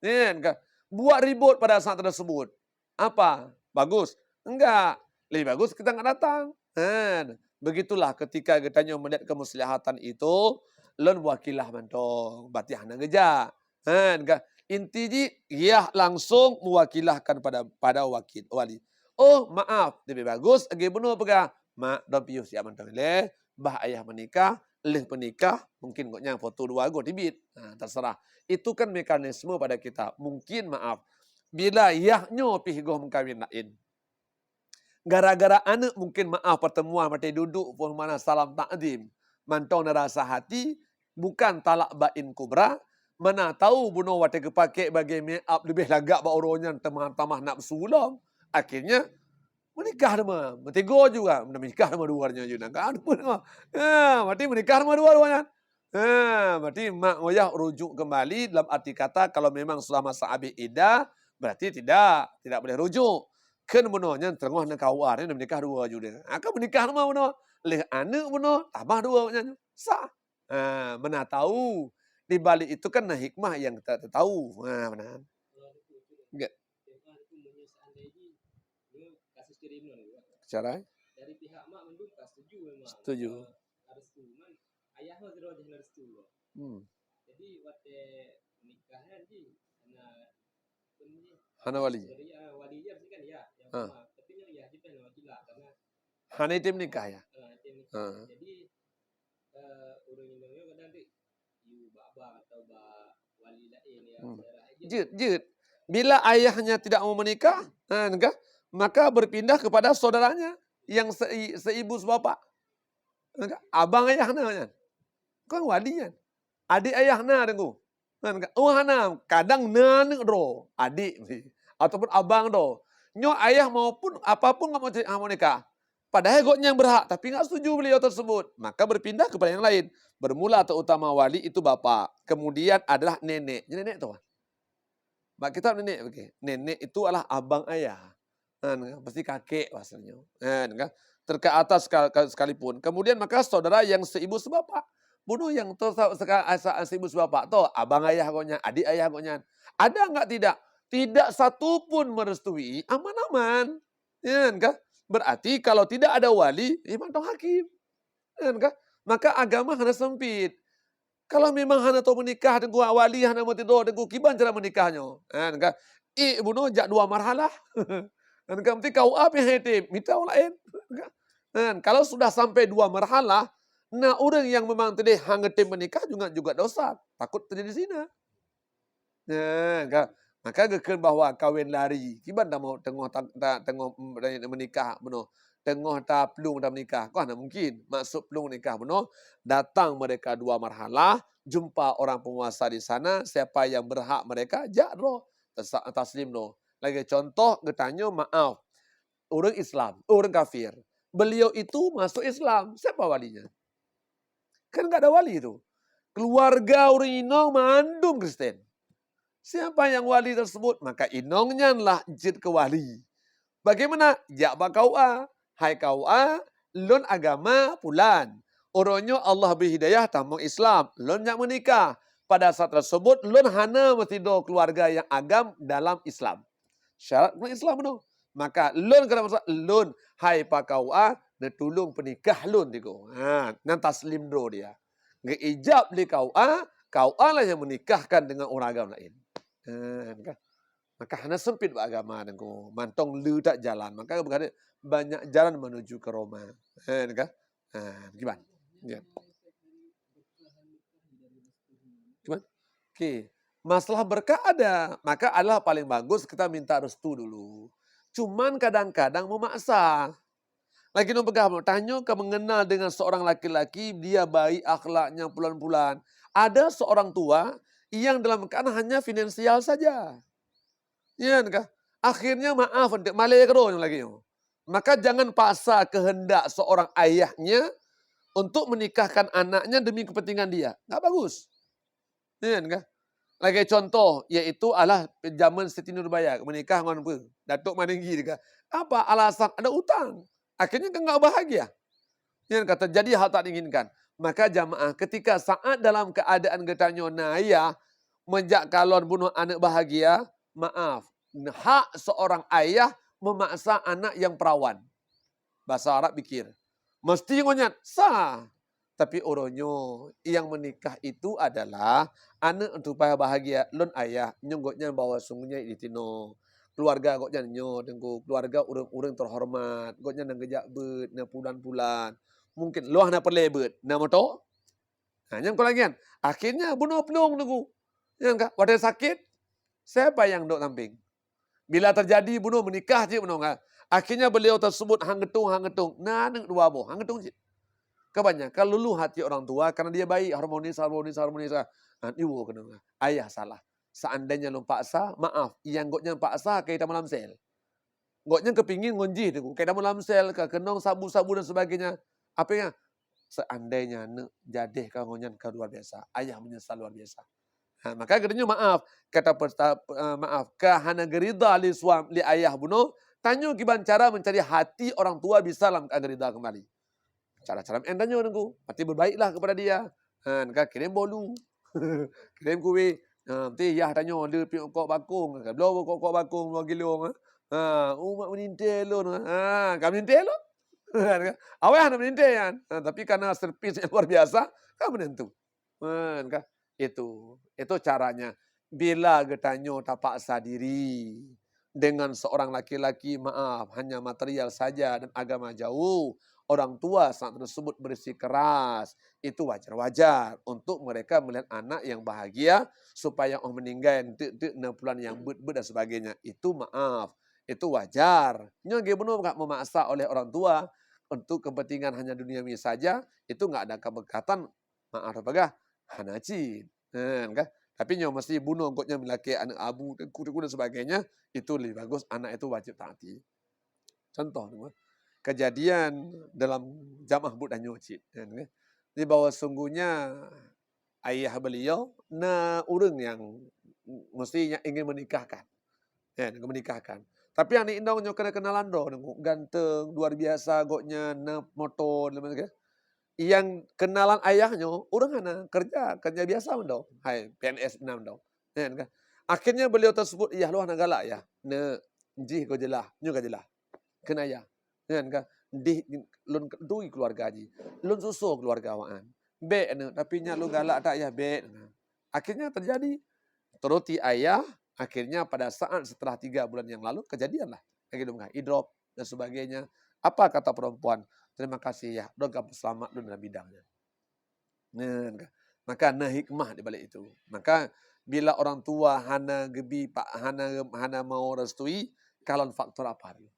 Kan kah? Buat ribut pada saat tersebut. Apa? Bagus? Enggak. Lebih bagus kita enggak datang. Kan? Begitulah ketika geutanyoe melihat kemuslihatan itu, lôn wakilah mantong. Berarti hana geujak. Kan kah? Inti jih, yah langsung mewakilahkan pada, pada wakil, wali. Oh, maaf, lebih bagus lagi bunoe peugah, "Mak, dong piôh siat mantong ilée, bah ayah meunikah, lheueh peunikah, mungkin gobnyan foto dua goe teubiet." Ha, terserah. Itu kan mekanisme pada kita. Mungkin, maaf, bila yah nyoe pih goh meukawen laén. Gara-gara aneuk mungkin, maaf, pertemuan maté dudoe pun mana salam takzim. Mantong na rasa hati, bukan talak bain kubra, mana tahu bunoe watée geupakék bagi make up leubeh lagak bak uroe nyan, tamah-tamah nafsu lom. Akhirnya, meunikah teuma, meuteugô juga, meunikah teuma dua nyan ju, nangka ada pun teuma. Ha, berarti meunikah teuma dua, dua nyan. Ha, berarti mak ngoyah rujuk kembali, dalam arti kata, kalau memang sudah masa habis iddah, berarti tidak, tidak boleh rujuk. Kheun bunoe nyan teungoh na K U A, nyan meunikah dua ju dia. Ha, kan meunikah teuma bunoe. Lheueh aneuk bunoe, tamah dua nyan. Sah. Ha, mana tahu di balik itu kan na hikmah yang tak tahu. Ha, mana? Enggak. Cara? Dari pihak mak mandum ka setuju memang. Setuju. Ka restu, man ayah mah sidroe jih hana restu. Hmm. Jadi watée nikah kan jih hana, apa ni? Hana wali. Jadi, ah, wali je mesti kan ya. Yang ha. Tapi yang ya jih hana wali lah karena hana item nikah ya. Ha, item nikah. Ha. Jadi eh, ureueng inong nyoe kadang dek yue bak abang atau bak wali laén ya, hmm, saudara. Jeuet, jeuet. Bila ayahnya tidak mau menikah, ha, kan, maka berpindah kepada saudaranya yang sei-, seibu sebapak. Kan, abang ayah na nyan. Kon wali nyan. Adik ayah na deungoe. Kan, oh, hana, kadang na aneuk droe, adik, ataupun abang droe. Nyoe ayah maupun apapun nggak mau, mau nikah. Padahai gobnyan berhak, tapi nggak setuju beliau tersebut. Maka berpindah kepada yang lain. Bermula terutama wali itu bapak. Kemudian adalah nenek. Nyan nenek tu. Bak kitab nenek, okey. Nenek itu adalah abang ayah. Kan, pasti kakek bahasanya. Kan, kan? Terka-, atas sekal-, sekalipun. Kemudian maka saudara yang seibu sebapak. Bunoe nyang to sa-, seka-, sa-, seibu sebapak to, abang ayah gobnyan, adik ayah gobnyan. Ada enggak tidak? Tidak satu pun merestui, aman-aman. Kan, kan? Berarti kalau tidak ada wali, eh, mantong hakim. Kan, kan? Maka agama hana sempit. Kalau memang hana tau meunikah, teungku, wali hana meutidroe, teungku, kiban cara meunikah nyoe? Kan, kan? Ék bunoe jak dua marhalah. Kan, kan? Meusti K U A pih han item, mita ureueng laén. Kan? Kalau sudah sampai dua marhalah, na ureueng nyang memang teuh han geutem meunikah juga, juga dosa, takut terjadi zina. Nah, ka, maka geukheun bahwa kawin lari. Kiban tamu teungoh ta-, ta-, teungoh, mm, meunikah bunoe. Teungoh taplueng tameunikah. Kah hana mungkin. Maksud plueng nikah bunoe, datang mereka dua marhalah, jumpa orang penguasa di sana, siapa yang berhak mereka, jak droe. Tesa-, taslim droe. Lagée contoh, geutanyoe maaf. Ureueng Islam, ureueng kafir. Beliau itu masuk Islam. Siapa walinya? Kan enggak ada wali tu. Keluarga ureueng inong mandum Kristen. Siapa yang wali tersebut? Maka inong nyan lah jeuet keu wali. Bagaimana? Jak bak K U A. "Hai K U A, lôn agama pulan. Uroe nyoe Allah bri hidayah tamong Islam. Lôn nyak meunikah. Pada saat tersebut, lôn hana meutidroe keluarga nyang agam dalam Islam." Syarat rukun Islam bunoe. Maka lôn keunan maksud lôn, hai Pak K U A, neutulông peunikah lôn digoe. Ha, nyan taslim droe dia. Geuijab lé K U A, K U A lah nyang meunikahkan deungon ureueng agam laén. Ha, kan? Maka hana sempit bak agama deungoe. Mantong le that jalan. Maka banyak jalan menuju ke Roma. Ha, kan? Ha, kiban. Ya. Kiban? Okey. Masalah berkah ada, maka adalah paling bagus kita minta restu dulu. Cuman kadang-kadang memaksa. Lagèe nyoe peugah, tanyoe ka mengenal dengan seorang laki-laki, dia baik akhlaknya, pulan-pulan. Ada seorang tua yang dalam keadaan hanya finansial saja. Nyan kah? Akhirnya maaf, untuk malèe keudroe nyoe lagèe nyoe. Maka jangan paksa kehendak seorang ayahnya untuk menikahkan anaknya demi kepentingan dia. Enggak bagus. Nyan kah? Lagèe contoh, yaitu alah zaman Siti Nurbaya meunikah ngon peue? Datuk Maninggi teuka. Apa alasan? Ada utang. Akhirnya kan enggak bahagia. Nyan ka teujadi hal tak diinginkan. Maka jamaah, ketika saat dalam keadaan geutanyoe na ayah meujak kalon bunoe aneuk bahagia, maaf, hak seorang ayah memaksa anak yang perawan. Bahasa Arab bikir. Mesti ngon nyan, sah. Tapi uroe nyoe, nyang meunikah itu adalah aneuk supaya bahagia. Lôn ayah, nyoe gobnyan bahwa sungguhnya di tinoe. Keluarga gobnyan nyoe, Teungku, keluarga ureueng-ureueng terhormat. Gobnyan nyang geujak beuet, na pulan-pulan. Mungkin lôn hana peureulèe beuet, na moto. Ha, nyang keu lagèe nyan. Akhirnya bunoe plueng, Teungku. Nyan kah, watèe sakét, siapa nyang dok sampéng? Bila terjadi bunoe meunikah cit bunoe, ha. Akhirnya beliau tersebut han geutông, han geutông. Na aneuk dua boh, han geutông cit. Kebanyakan luluh hati orang tua karena dia baik, harmonis, harmonis, harmonis, ha. Ha, iwoe keunoe, ha. Ayah salah. Seandainya lôn paksa, maaf, nyang gobnyan paksa ka jitamong lam sel. Gobnyan keupingin ngon jih, Teungku, ka jitamong lam sel, ka keunong sabu-sabu dan sebagainya. Apa ya? Seandainya aneuk jadeh ka ngon nyan ka luar biasa. Ayah menyesal luar biasa. Ha, maka geutanyoe maaf, kata pesta-, eh, maaf, ka hana geurida lé suam-, lé ayah bunoe, tanyoe kiban cara mencari hati orang tua bisa lam ka geurida kembali. Cara-cara M N tanyoe, Teungku. Berarti berbaiklah kepada dia. Ha, ka kirém bolu. Kirém kueh. Ha, nanti yah tanyoe le piep kok bakong, ka bloe kok, kok bakong dua kilo, ha. Ha, umat meuninte lôn, ha. Ha, ka meuninte lôn. Awai hana meuninte nyan. Ha, tapi karena servis yang luar biasa, ka meunentu. Kan, ka? Itu, itu caranya. Bila geutanyoe tapaksa diri dengan seorang laki-laki, maaf, hanya material saja dan agama jauh, orang tua saat tersebut bersikeras, itu wajar-wajar untuk mereka melihat anak yang bahagia, supaya oh meninggai, enteuk-enteuk na pulan nyang beuet-beuet dan sebagainya. Itu maaf, itu wajar. Nyoe geubunoe ka memaksa oleh orang tua untuk kepentingan hanya duniawi saja, itu enggak ada keberkatan. Maaf peugah, hana cit. Kan, ka? Tapi nyoe mesti bunoe gobnyan meulakèe aneuk abu, teungku-teungku dan sebagainya, itu lebih bagus anak itu wajib taati. Contoh, kejadian dalam jamaah buet tanyoe cit, kan, ka? Jadi bahwa sungguhnya ayah beliau na ureueng nyang mesti nyang ingin menikahkan. Ya, ingin menikahkan. Tapi aneuk inong nyoe kena kenalan droe, ganteng, luar biasa gobnyan, na moto, dan lain sebagainya. Nyang kenalan ayah nyoe, ureueng hana, kerja, kerja biasa mantong. Hai, P N S mantong. Kan, ka? Akhirnya beliau tersebut, "Yah, lôn hana galak, Yah. Neuk, jih ka jeulaih, nyoe ka jeulaih." Kheun ayah. Kan, ka? "Dih, lôn turi keluarga jih. Lôn susoe keluarga awaknyan. Bèk, Neuk, tapi nyak lôn galak that, Yah, bèk." Akhirnya terjadi, turuti ayah, akhirnya pada saat setelah tiga bulan yang lalu, kejadianlah. Lagi dua, idrop dan sebagainya. Apa kata perempuan? "Terima kasih, Yah, droe ka peuseulamat lôn dalam bidang nyan." Nah, maka na hikmah di balik itu. Maka bila orang tua hana geubi pa-, hana, hana mau restui, kalon faktor apa dulu?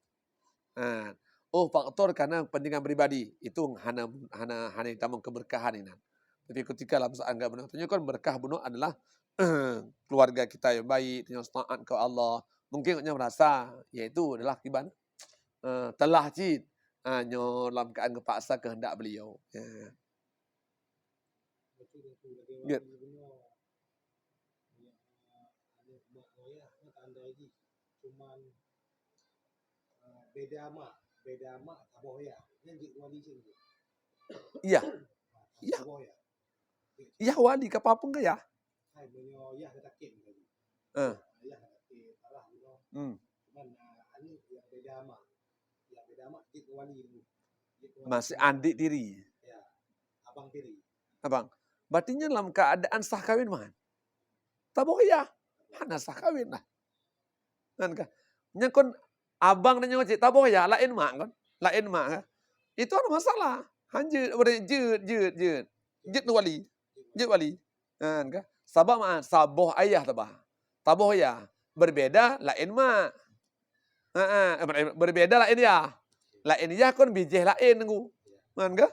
Ha. Oh, faktor karena kepentingan pribadi, itu hana, hana, hana tamong keberkahan inan. Tapi ketika lam saat enggak benar, tanyoe kan berkah bunoe adalah keluarga kita yang baik, yang taat ke Allah. Mungkin nyan merasa, yaitu adalah kiban, eh, telah cit. Ha, nyoe lam keadaan geupaksa kehendak beliau. Ya. Betul, betul. Lagi Ya. wali bunoe, ya, aneuk mak ayah nyan tanda jih. Cuman, eh, beda mak, beda mak taboh yah. Nyan jeuet wali cit. Iya. Iya. Taboh yah. Iya, wali ka papeueng keu yah. Hai, meunyoe yah ka sakét tadi. Eh. Yah ka sakét parah bunoe. Hmm. Cuman, eh, aneuk nyang beda mak. Nyang beda mak jeuet keu wali dulu. Jeuet keu wali. Masih adik tiri. Ya. Abang tiri. Abang. Berarti nyan lam keadaan sah kawin, man. Taboh yah. Hana sah kawin lah. Kan, ka? Nyan kon abang dan nyoe cit taboh yah, laén mak kon. Laén mak, ka? Itu hana masalah. Han jeuet, jeuet, jeuet, jeuet. Jeuet wali. Jeuet wali. Kan, ka? Sabab mak, saboh ayah tabah. Taboh yah. Berbeda, laén mak. Ha, ha, berbeda laén yah. Laén yah kon bijéh laén nunggu. Man ka?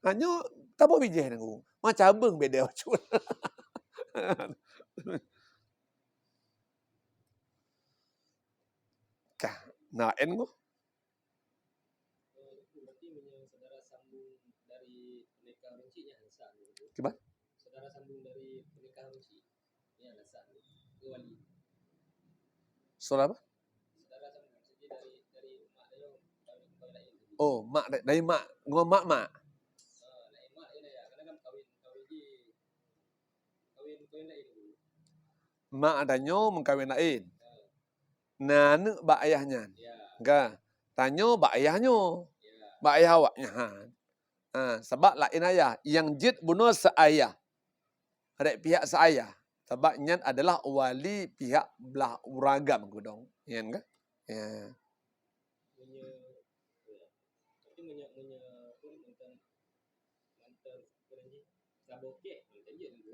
Hanyo taboh bijéh nunggu. Macam beng beda bacut. Kah, na laén nunggu. Berarti meunyoe saudara sambung dari pernikahan ureueng chik nyan sah. Kiban? Saudara sambung dari pernikahan ureueng chik nyan sah. Ke wali. Saudara apa? Saudara sambung, maksudnya dari, dari mak dia kawin, kawin lain. Oh, mak da-, dari mak, ngon mak-mak. Ah, dari mak dia ya, kadang kan kawin, kawin di, kawin, kawin lain. Mak tanyoe meukawen laén. Ah. Na aneuk bak ayah nyan. Ya. Ka. Tanyoe bak ayah nyoe. Ya. Bak ayah awak nyan. Ha, sabab laén ayah. Nyang jeuet bunoe seayah. Rek pihak seayah. Sabab nyan adalah wali pihak blah ureueng agam keudong. Nyan ka? Ya. Meunyoe, ya. Tapi meunyoe, meunyoe pun mantan, mantan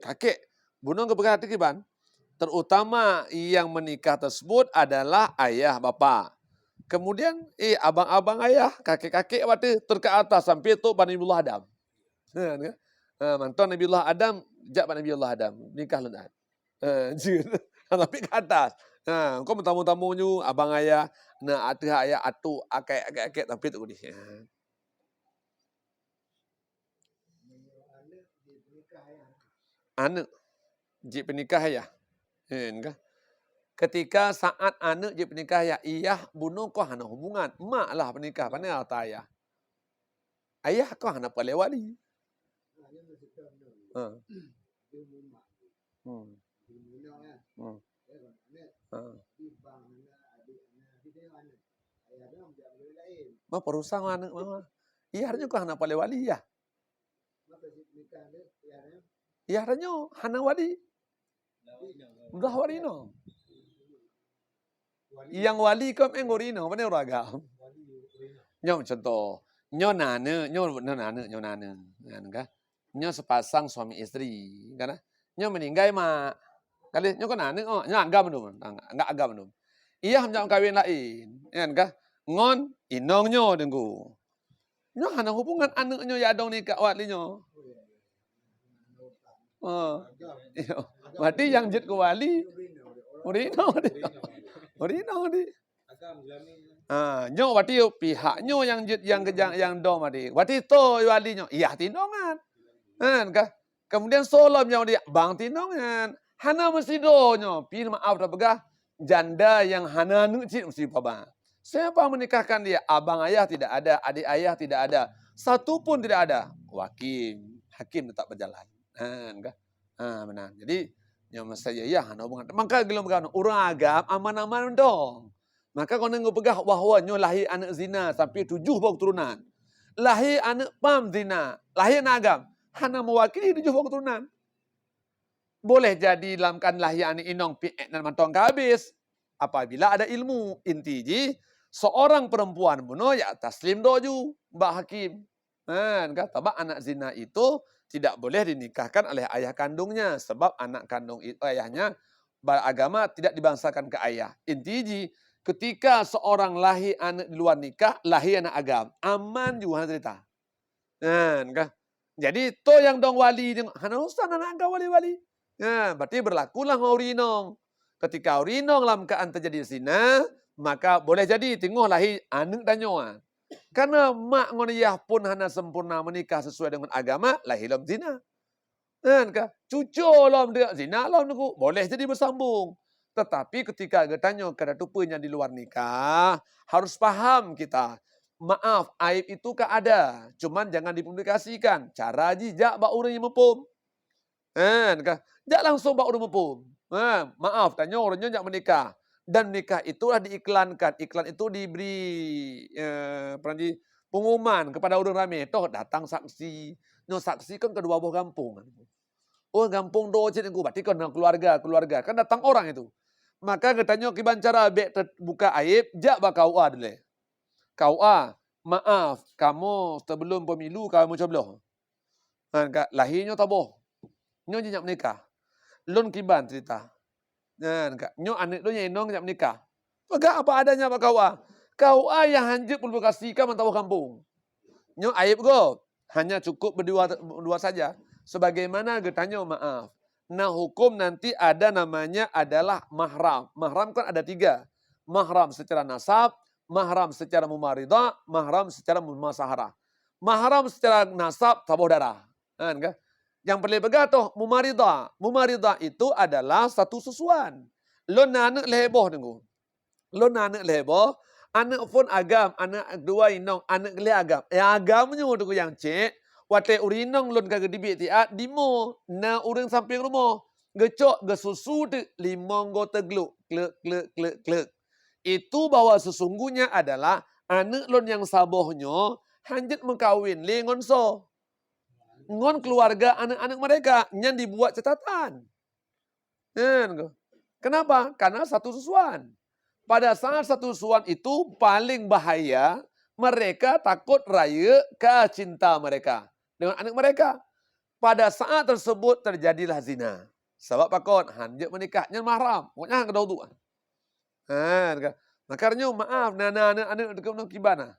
Kakek, bunoe geupeugah kiban, terutama yang menikah tersebut adalah ayah bapa. Kemudian, eh, abang-abang ayah, kakek-kakek watée, teuka atas sampai tok bak Nabiullah Adam. Ha, kan? Ha, mantong Nabiullah Adam, jak bak Nabiullah Adam, nikah lôn. Ha, jeuet. Tapi ke atas. Ha, engkau meutamong-tamong nyoe, abang ayah, na ateueh ayah, atuk, akek, akek, akek, sampai tok di. Ha. Aneuk jipeunikah ayah. Hen ka? Ketika saat aneuk jipeunikah ayah, iyah bunoe kah hana hubungan. Mak lah peunikah, pane ata ayah. Ayah kah hana paleng wali. Ha. Hmm. Hmm. Ha. Mah peurusang aneuk mama. Iyah nyoe kah hana paleng wali yah. Iyah nyoe hana wali. Udah wali no. Yang wali kau main gurino, mana ureueng agam? Nyoe contoh. Nyoe na aneuk, nyoe, nyoe na aneuk, nyoe na aneuk. Kan ka? Nyoe sepasang suami isteri, kan? Nyoe meninggai mak. Kali nyoe kan aneuk, oh, nyoe agam tu. Enggak agam tu. Iyah macam kawin lain, kan ka? Ngon inong nyoe deungku. Nyoe hana hubungan aneuk nyoe ya dong nikah awak lé nyoe. Ha. Iyo. Berarti nyang jeuet keu wali, ureueng inong di. Ureueng inong di. Ha, nyoe berarti pihak nyoe nyang jeuet nyang keujang nyang dong berarti. Berarti to wali nyoe, iyah tinongan. Kan ka? Kemudian soe lom nyang di bang tinongan. Hana meusidroe nyoe, pih maaf tapeugah, janda nyang hana aneuk cit meusti paba. Siapa menikahkan dia? Abang ayah tidak ada, adik ayah tidak ada. Satu pun tidak ada. Hakim, hakim tetap berjalan. Ha, kan? Ha, benar. Jadi, nyoe masa ya, ya, hana hubungan. Maka gelom gano, ureueng agam aman-aman dong. Maka konon geupeugah bahwa nyoe lahé aneuk zina sampai tujoh boh keturunan. Lahé aneuk pam zina, lahé aneuk agam, hana mewakili tujoh boh keturunan. Boleh jadi lam kan lahé aneuk inong pih ék nan mantong ka habéh. Apabila ada ilmu, inti jih, seorang perempuan bunoe ya taslim doju bak hakim. Kan, ka? Sabab anak zina itu tidak boleh dinikahkan oleh ayah kandungnya, sebab anak kandung i-, ayahnya beragama tidak dibangsakan ke ayah. Inti jih, ketika seorang lahé aneuk di luar nikah, lahé aneuk agam, aman ju hana cerita. Kan, ka? Jadi, to nyang dong wali, hana urusan aneuk agam wali-wali. Ha, berarti berlakulah ngon ureueng inong. Ketika ureueng inong lam keuadaan terjadi zina, maka boleh jadi teungoh lahé aneuk tanyoe. Karena mak ngon yah pun hana sempurna menikah sesuai dengan agama, lahé lom zina. Kan ka? Cuco lom dia, zina lom nunggu, boleh jadi bersambung. Tetapi ketika geutanyoe ka tateupeue nyang di luar nikah, harus paham kita. Maaf, aib itu ka ada, cuman jangan dipublikasikan. Cara jih jak bak ureueng nyang muphom. Kan ka? Jak langsung bak ureueng muphom. Ha, maaf, tanyoe ureueng nyoe jak menikah. Dan nikah itulah diiklankan. Iklan itu diberi, eh, apa nanti, pengumuman kepada ureueng ramé. Toh datang saksi. Nyoe saksi kan kedua boh gampông. Oh, gampông do cit nunggu, berarti kan keluarga, keluarga. Kan datang orang itu. Maka geutanyoe kiban cara bèk teubuka aib, jak bak K U A dilèe. K U A, maaf, kamoe sebelum pemilu kamoe cobloh. Kan ka, lahé nyoe taboh. Nyoe jih nyak menikah. Lôn kiban cerita. Kan ka, nyoe aneuk lôn nyang inong nyak menikah. Peugah apa adanya bak K U A. K U A nyang hanjeuet publikasikan mantong kampung. Nyoe aib gob. Hanya cukup berdua, berdua saja. Sebagaimana geutanyoe maaf. Nah, hukum nanti ada namanya adalah mahram. Mahram kan ada tiga. Mahram secara nasab, mahram secara mumaridhah, mahram secara mumasaharah. Mahram secara nasab saboh darah. Kan, kan? Nyang peureulée peugah toh mumaridhah. Mumaridhah itu adalah satu susuan. Lôn na aneuk lhée boh, Teungku. Lôn na aneuk lhée boh, aneuk phon agam, aneuk dua inong, aneuk lhée agam. Eh, agam nyoe, Teungku, nyang cek, watée ureueng inong lôn ka geuteubiet siat, dimo na ureueng sampéng rumoh. Geucok, geususu teuk, limong goe teugluk, kleuk, kleuk, kleuk, kleuk. Itu bahwa sesungguhnya adalah aneuk lôn nyang saboh nyoe hanjeuet meukawen lé ngon soe. Ngon keluarga aneuk-aneuk mereka, nyan dibuat catatan. Kan, ko. Kenapa? Karena satu susuan. Pada saat satu susuan itu paling bahaya, mereka takut rayeuk ka cinta mereka dengan aneuk mereka. Pada saat tersebut terjadilah zina. Sabab pakon? Hanjeuet meunikah, nyan mahram. Pokoknya han keudeh udhu. Ha, ka. Maka nyoe maaf, na, na aneuk-aneuk deungon kiban na.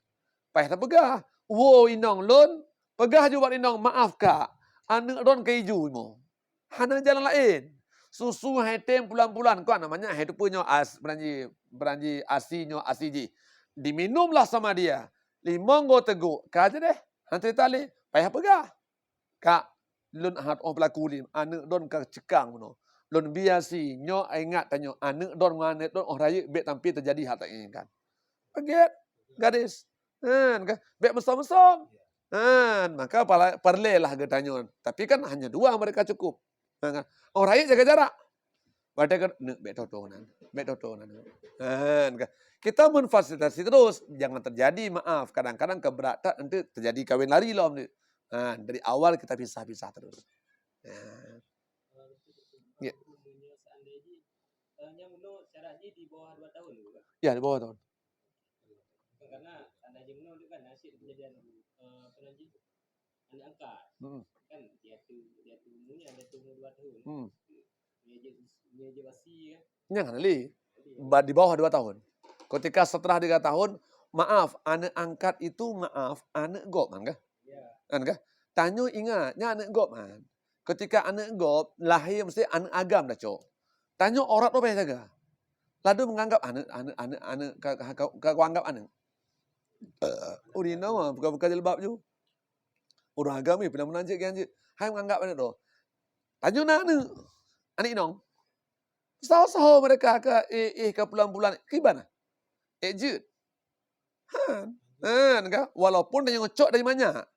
Payah tapeugah, "Woe inong lôn," peugah ju bak inong, "Maaf, Kak, aneuk lôn ka iju imo." Hana jalan laén. Susu hai tem pulan-pulan, kon namanya hai teupeu nyoe as, beranji, beranji asi nyoe asi jih. Diminumlah sama dia. Limong goe teugluk, ka jadeh. Han cerita lé, payah peugah. Kak, lôn hat oh pelaku lé, aneuk lôn ka ceukang bunoe. Lôn biasi, nyoe ingat tanyoe, aneuk lôn ngon aneuk lôn oh rayeuk bék sampai teujadi hal tak inginkan. Paget, gadis. Kan, ka? Bék meusom-meusom. Kan, maka pala-, peureulée lah geutanyoe. Tapi kan hanya dua mereka cukup. Kan, kan? Oh rayeuk jaga jarak. Watée ka, "Neuk, bék toto nan, bék toto nan." Kan, ka? Kita memfasilitasi terus, jangan terjadi, maaf, kadang-kadang keubeuratan nanti terjadi kawin lari lom ni. Ha, dari awal kita pisah-pisah terus. Ha. Ya. Meunyoe seandai jih, eh, nyang bunoe syarat jih di bawah dua tahun, Pak? Ya, di bawah tahun. Karena seandai jih bunoe tu kan nasib kejadian, eh, apa nama jih? Aneuk angkat. Hmm. Kan dia tu, dia tu umurnya, dia tu umur dua tahun. Hmm. Dia je, dia je basi kan. Nyang hana lé. Ba-, di bawah dua tahun. Ketika setelah tiga tahun, maaf, aneuk angkat itu, maaf, aneuk gob man kah? Ya. Kan kah? Tanyoe ingat, nyan aneuk gob man. Ketika aneuk gob lahé, mesti aneuk agam dah cok. Tanyoe aurat tu payah jaga. Ladu menganggap aneuk, aneuk, aneuk, aneuk ka, ka, ka, ka kuanggap aneuk. Eh, ureueng inong mah buka-buka jilbab ju. Ureueng agam ni pih na meunan jeuet, kian jeuet. Hai menganggap aneuk tu. Tanyoe na aneuk. Aneuk inong. Saho-saho mereka ka, eh, eh, ka pulan-pulan. Kiban na? Eh, jeuet. Han. Han, ka? Walaupun tanyoe cok dari manyak.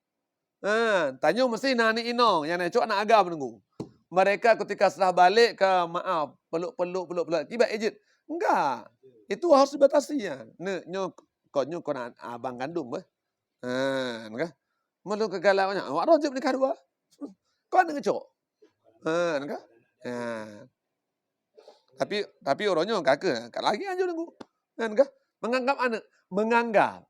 Han, tanyoe mesti na aneuk inong, nyang na cok aneuk agam nunggu. Mereka ketika sudah balik ka, maaf, peluk-peluk, peluk-peluk. Kiban eh jeuet. Enggak. Itu harus dibatasi, ya. Neuk, nyoe, kon nyoe kon abang kandung beh. Han, ka? Meulhö keugalak nyan, awak droe jeuet nikah dua. Kon aneuk cok. Han, ka? Ya. Tapi, tapi uroe nyoe ka keuh, ka lagi anjur nunggu. Kan kah? Menganggap aneuk, menganggap.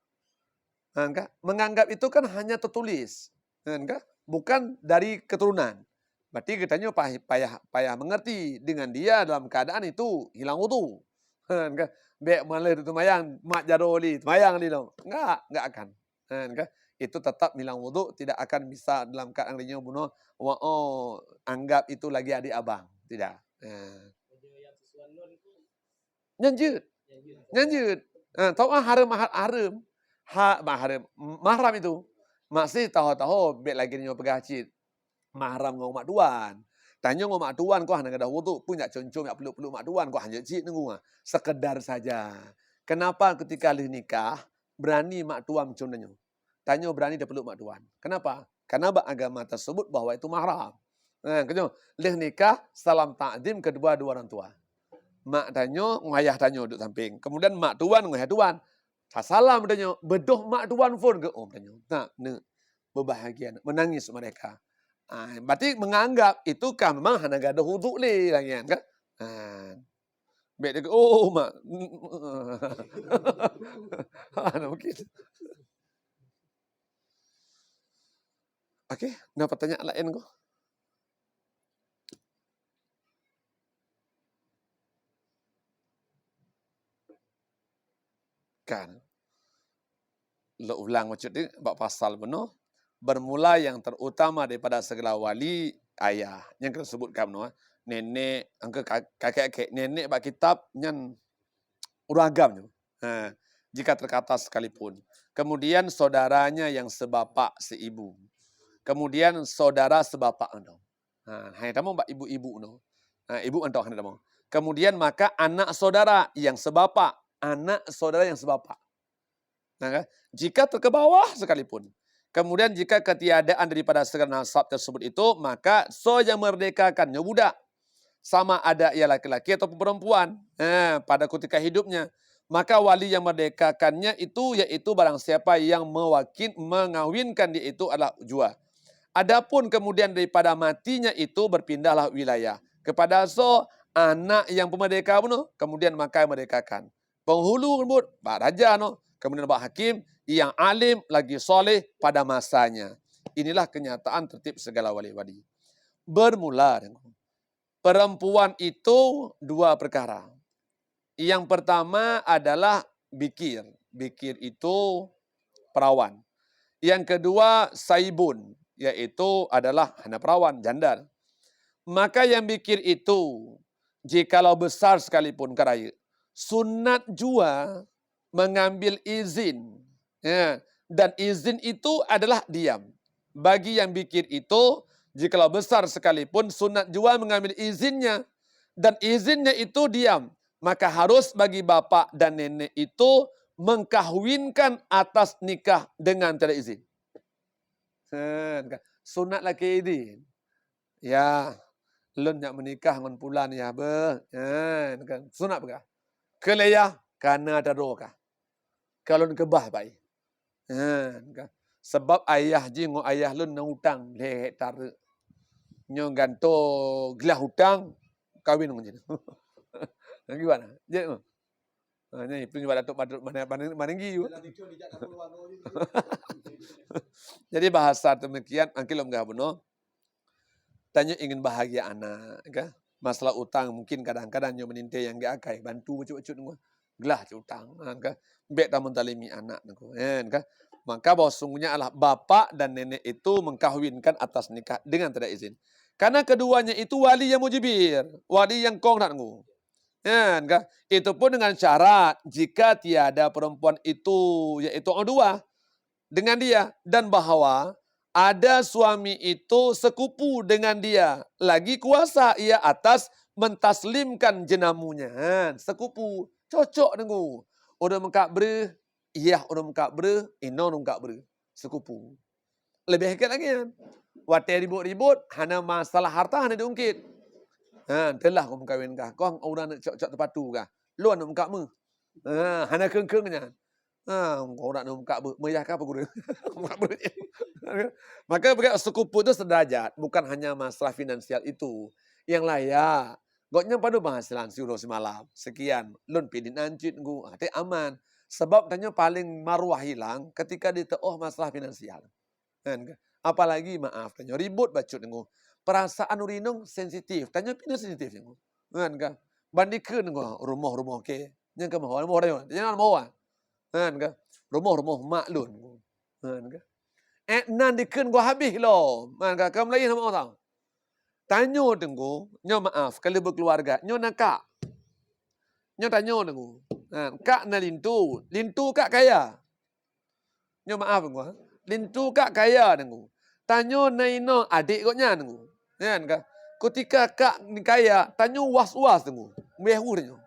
Kan kah? Menganggap itu kan hanya tertulis. Kan kah? Bukan dari keturunan. Berarti geutanyoe payah, payah, payah mengerti dengan dia dalam keadaan itu hilang wudu. Kan kah? Bék malah tu teumbayang, mak jaroe lé, teumbayang lé lom. Enggak, enggak akan. Kan, kan? Itu tetap hilang wudu, tidak akan bisa dalam keadaan lagée nyoe bunoe, wa, oh, anggap itu lagi adik abang. Tidak. Ha. Nyan jeuet. Nyan jeuet. Ha, tau ah hareuem, ha-, hareuem. Ha, bah hareuem. Mahram itu. Masih taho-taho bék lagée nyoe peugah cit. Mahram ngon mak tuan. Tanyoe ngon mak tuan kok hana gadôh wudhu, pun jak com-com, jak peluk-peluk mak tuan kok hana cit nunggu. Sekedar saja. Kenapa ketika lheueh nikah, berani mak tuan macam tanyoe? Tanyoe berani tapeluk mak tuan. Kenapa? Karena bak agama tersebut bahwa itu mahram. Nah, keunyoe lheueh nikah, salam takzim kedua-dua orang tua. Mak tanyoe ngon ayah tanyoe duduk samping. Kemudian mak tuan ngon ayah tuan. Sasalam tanyoe, beudôh mak tuan phon geuom tanyoe. Nah, neuk. Berbahagia, menangis mereka. Ah, berarti menganggap itu kah memang hana gadôh wudhu lé lagée nyan, kan? Ah. Bék dia, "Oh, mak." Hana mungkin. Okey, na pertanyaan laén ko? Kan. Lôn ulang bacut ni bak pasal bunoe. Bermula yang terutama daripada segala wali, ayah. Nyang ka lôn sebutkan bunoe, nenek, angka ka-, kakek-kakek, nenek bak kitab nyan ureueng agam nyoe. Ha, jika terkata sekalipun. Kemudian saudaranya yang sebapak, seibu. Kemudian saudara sebapak nyoe. Ha, hai tamong bak ibu-ibu nyoe. Ha, ibu mantong hana tamong. Kemudian maka anak saudara yang sebapak, anak saudara yang sebapak. Nah, kan? Jika terkebawah sekalipun. Kemudian jika ketiadaan daripada segala nasab tersebut itu, maka soe nyang merdekakan nyoe budak. Sama ada ia laki-laki ataupun perempuan. Ha, pada ketika hidupnya. Maka wali yang merdekakannya itu, yaitu barang siapa yang mewakil, mengawinkan dia itu adalah jua. Adapun kemudian daripada matinya itu berpindahlah wilayah. Kepada soe? Anak yang pemerdeka bunoe, kemudian maka merdekakan. Penghulu lembut, bak raja nyoe, kemudian bak hakim, yang alim lagi soleh pada masanya. Inilah kenyataan tertib segala wali-wali. Bermula dengan perempuan itu dua perkara. Yang pertama adalah bikir. Bikir itu perawan. Yang kedua, saibun, yaitu adalah hana perawan, janda. Maka yang bikir itu, jikalau besar sekalipun ka rayeuk, sunat jua mengambil izin. Ya, dan izin itu adalah diam. Bagi yang bikir itu, jikalau besar sekalipun, sunat jua mengambil izinnya. Dan izinnya itu diam. Maka harus bagi bapak dan nenek itu mengkahwinkan atas nikah dengan tiada izin. Ha, kan? Sunat lakée idin. Ya, lôn nyak meunikah ngon pulan ya beuh. Ha, kan? Sunat peugah. Keu lé ya, kana daroe kah. Ka lôn keubah bai. Ha, kan? Sebab ayah jih ngon ayah lôn na utang lhée hektar. Nyoe gantoe glah utang, kawin ngon jih. Gimana? Jeuet, Ha, nyan itu nyubat Datuk Badrut Mana-, Mana-, Manenggi tu. Jadi bahasa demikian, angki lom gah bunoe. Tanyoe ingin bahagia anak, kan? Masalah utang mungkin kadang-kadang nyoe meuninte nyang geuakai, bantu bacut-bacut nyoe. Glah cit utang, ha, kan? Bèk tamenzalimi anak nyoe, kan? Maka bahwa sesungguhnya adalah bapak dan nenek itu mengkahwinkan atas nikah dengan tidak izin. Karena keduanya itu wali yang mujibir, wali yang kong that nyoe. Kan, kan? Itu pun dengan syarat jika tiada perempuan itu, yaitu dua, dengan dia, dan bahwa ada suami itu sekupu dengan dia, lagi kuasa ia atas mentaslimkan jenamunya. Ha, sekupu, cocok nunggu. Ureueng meukat breuh, iyah ureueng meukat breuh, inoe ureueng meukat breuh. Sekupu. Leubeh gét lagée nyan. Watée ribot-ribot, hana masalah harta hana diungkit. Ha, teulah kong meukawen kah, kong ureueng aneuk cok-cok teupatu kah. Lôn aneuk meukat meuh. Ha, hana kheun-kheun nyan. Ha, kong ureueng aneuk meukat beuh, meuyah kah peugureueng. Maka peugah sekupu itu sederajat, bukan hanya masalah finansial itu. Yang layak, gobnyan padub penghasilan siuroe simalam, sekian, lôn pih dinan cit ngu, ha, teuh aman. Sebab tanyoe paléng maruah hilang ketika diteuoh masalah finansial. Kan, kan? Apalagi maaf, tanyoe ribot bacut ngu. Perasaan ureueng inong sensitif, tanyoe pih na sensitif ngu. Kan, kan? Ban dikheun ngu rumoh-rumoh ke. Nyang ka meuho, rumoh rayon, nyang na meuho. Kan, kan? Rumoh-rumoh mak lôn ngu. Kan, kan? Eh, nan dikheun ngu habéh lom. Kan, kan? Ka meulayeue na meuho tau. Tanyoe teungku, nyoe maaf, ka lheueh beukeuluwarga, nyoe na kak. Nyoe tanyoe teungku. Ha, kak na linto, linto kak kaya. Nyoe maaf teungku, ha. Linto kak kaya teungku. Tanyoe na inoe adék gobnyan teungku. Nyan ka. Kutika kak ni kaya, tanyoe was-was teungku. Meuheueh tanyoe.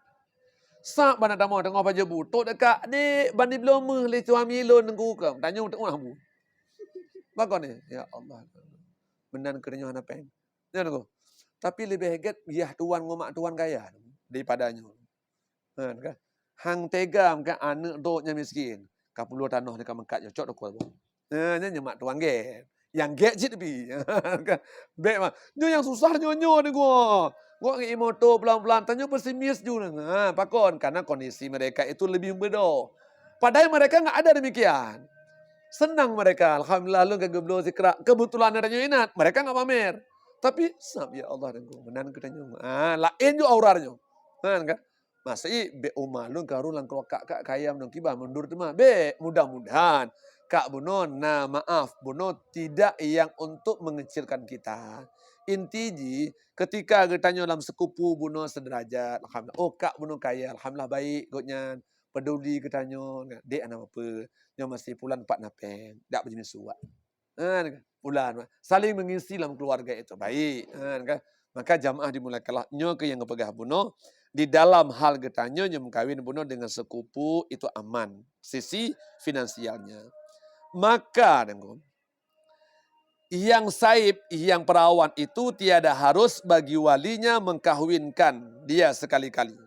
Sab bak na tamong teungoh pajoh bu, tok dekat, "Dek, ban dibloe meuh lé suami lôn teungku." Tanyoe teu'oh bu. Bakon ni, ya Allah. Meunan keu tanyoe hana péng. Nyan teungku. Tapi leubeh gét yah tuan ngon mak tuan kaya daripada nyoe. Ha, kan? Hang tega meukat aneuk dok nyang miskin. Ka puluh tanoh ni ka meukat cocok toko. Ha, nyan nyoe mak tuan gét. Nyang gét cit pi. Kan? Bèk mah. Nyoe nyang susah nyoe nyoe ni gua. Gua ngi moto pelan-pelan. Tanyoe pesimis ju. Ha, pakon? Karena kondisi mereka itu lebih bedo. Padahal mereka nggak ada demikian. Senang mereka. Alhamdulillah lôn ka geubloe sikrak. Kebetulan ada nyoe inat. Mereka nggak pamer. Tapi sab ya Allah dan gua meunan keu tanyoe. Ha, laén ju aura nyoe. Ha, kan? Maksud bék uma lôn ka rhung lam keuluwarga kak, kak kaya meunong kiban mundur teuma. Bék, mudah-mudahan kak bunoe na maaf, bunoe tidak yang untuk mengecilkan kita. Inti jih, ketika geutanyoe lam sekupu bunoe sederajat, alhamdulillah. Oh, kak bunoe kaya, alhamdulillah baik gobnyan. Peduli geutanyoe, dék hana apa-apa. Nyoe maséh pulan pat na péng, dak beujeumeusue. Ha, kan? Pulan, saling mengisi dalam keluarga itu. Baik, ha, kan? Maka jamaah dimuliakanlah. Nyoe keuh nyang geupeugah bunoe, di dalam hal geutanyoe nyang meukawen bunoe dengan sekupu itu aman sisi finansialnya. Maka, Teungku, yang saib, yang perawan itu tiada harus bagi walinya mengkahwinkan dia sekali-kali.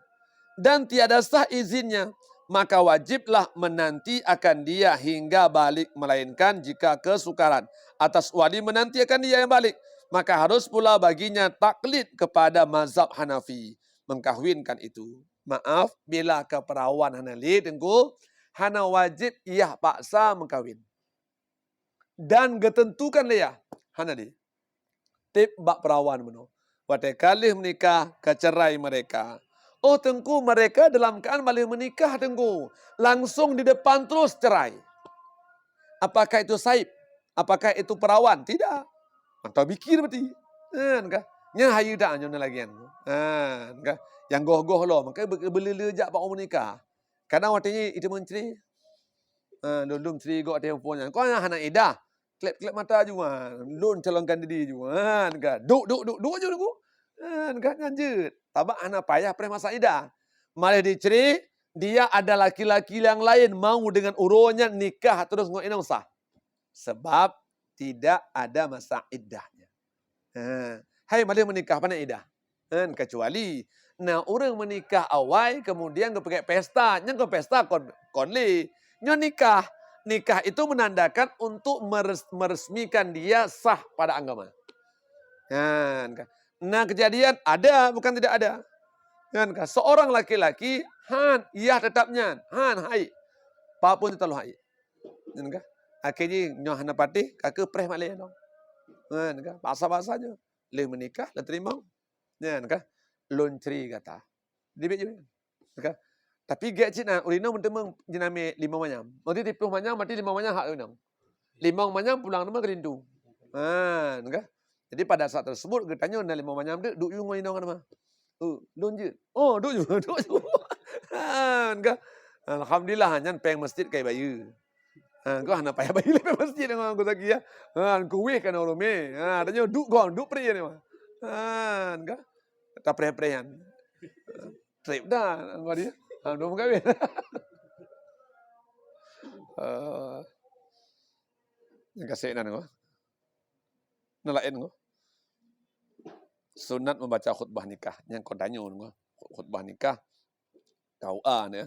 Dan tiada sah izinnya, maka wajiblah menanti akan dia hingga balik, melainkan jika kesukaran atas wali menanti akan dia yang balik, maka harus pula baginya taklid kepada mazhab Hanafi, mengkahwinkan itu. Maaf, bila ka perawan hana lé, Teungku, hana wajib yah paksa mengkawin. Dan geuteuntukan lé yah, hana lé. Tieb bak perawan bunoe. Watée ka lheueh meunikah, ka cerai mereka. Oh, Teungku, mereka dalam keadaan bah lheueh meunikah, Teungku. Langsung di depan terus cerai. Apakah itu saib? Apakah itu perawan? Tidak. Mantong pikir berarti. Kan kah? Nyan hayeue dak nyoe lagée nyan. Kan kah? Nyang goh-goh lom, maka be-, beuleu-leu jak bak ureueng meunikah. Kadang watée nyan itu mencri. Ha, lom-lom cri gok watée phon nyan. Kok hana idah? Klep-klep mata ju, ha. Lôn calonkan diri ju. Ha, kan kah? Duk, duk, duk, duk ju, Teungku. Ha, kan kah? Nyan jeuet. Sabab hana payah preh masa idah. Malah dicri, dia ada laki-laki yang lain mau dengan uroe nyan nikah terus ngon inong sah. Sebab tidak ada masa iddahnya. Ha. Hai malah meunikah, pane idah? Kan, kecuali na ureueng meunikah awai, kemudian geupeugét pesta. Nyan kon pesta kon, kon lé. Nyoe nikah. Nikah itu menandakan untuk meres-, meresmikan dia sah pada agama. Kan kah? Na kejadian ada, bukan tidak ada. Kan kah? Seorang laki-laki, han, yah tetap nyan, han, hai. Apapun itu taloh hai. Kan kah? Akhé jih nyoe hana patéh, ka keuh preh mak lé nyoe. Kan kah? Paksa-paksa ju. Lheueh meunikah, lheueh teurimong. Kan kah? Lôn cri gata. Dibit ju. Kan kah? Tapi gét cit na, ureueng inong meuteumé jinamé limong manyam. Berarti siplôh manyam, berarti limong manyam hak ureueng inong. Limong manyam pulang teuma keu linto. Kan kah? Jadi pada saat tersebut geutanyoe na limong manyam teuk, duek ju ngon inong teuma. Oh, lôn jeuet. Oh, duek ju, duek ju. Kan kah? Alhamdulillah, nyan péng masjid kai bayeue. Ha, kah hana payah bayeue lé péng masjid ngon Teungku Zaki, ya. Ha, kuweh kan ureueng mé. Ha, tanyoe duek gong, duek preh ni mah. Kan kah? Tapreh-preh nyan. Trép dah, Teungku dia. Ha, belum kahwin. Eh, nyang kasek nan, Teungku. Nan laén, Teungku. Sunat membaca khutbah nikah. Nyang kon tanyoe, Teungku. Khutbah nikah, K U A ni.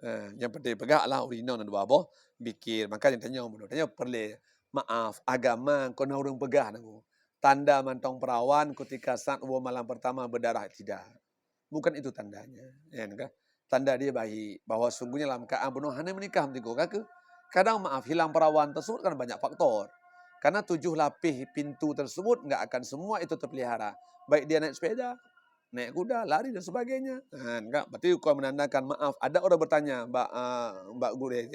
Eh, nyang penting peugah lah, ureueng inong na dua boh, bikir. Maka nyang tanyoe, tanyoe peureulée maaf, agama kon na ureueng peugah, Teungku. Tanda mantong perawan ketika saat woe malam pertama berdarah tidak. Bukan itu tandanya, ya kan? Tanda dia baik, bahwa sungguhnya lam keadaan bunoe hana meunikah meusigoe ka keuh. Kadang maaf, hilang perawan tersebut kan banyak faktor. Karena tujuh lapis pintu tersebut enggak akan semua itu terpelihara. Baik dia naik sepeda, naik kuda, lari dan sebagainya. Ha, enggak, berarti kon menandakan maaf. Ada orang bertanya, Mbak, ah, Mbak Gurée,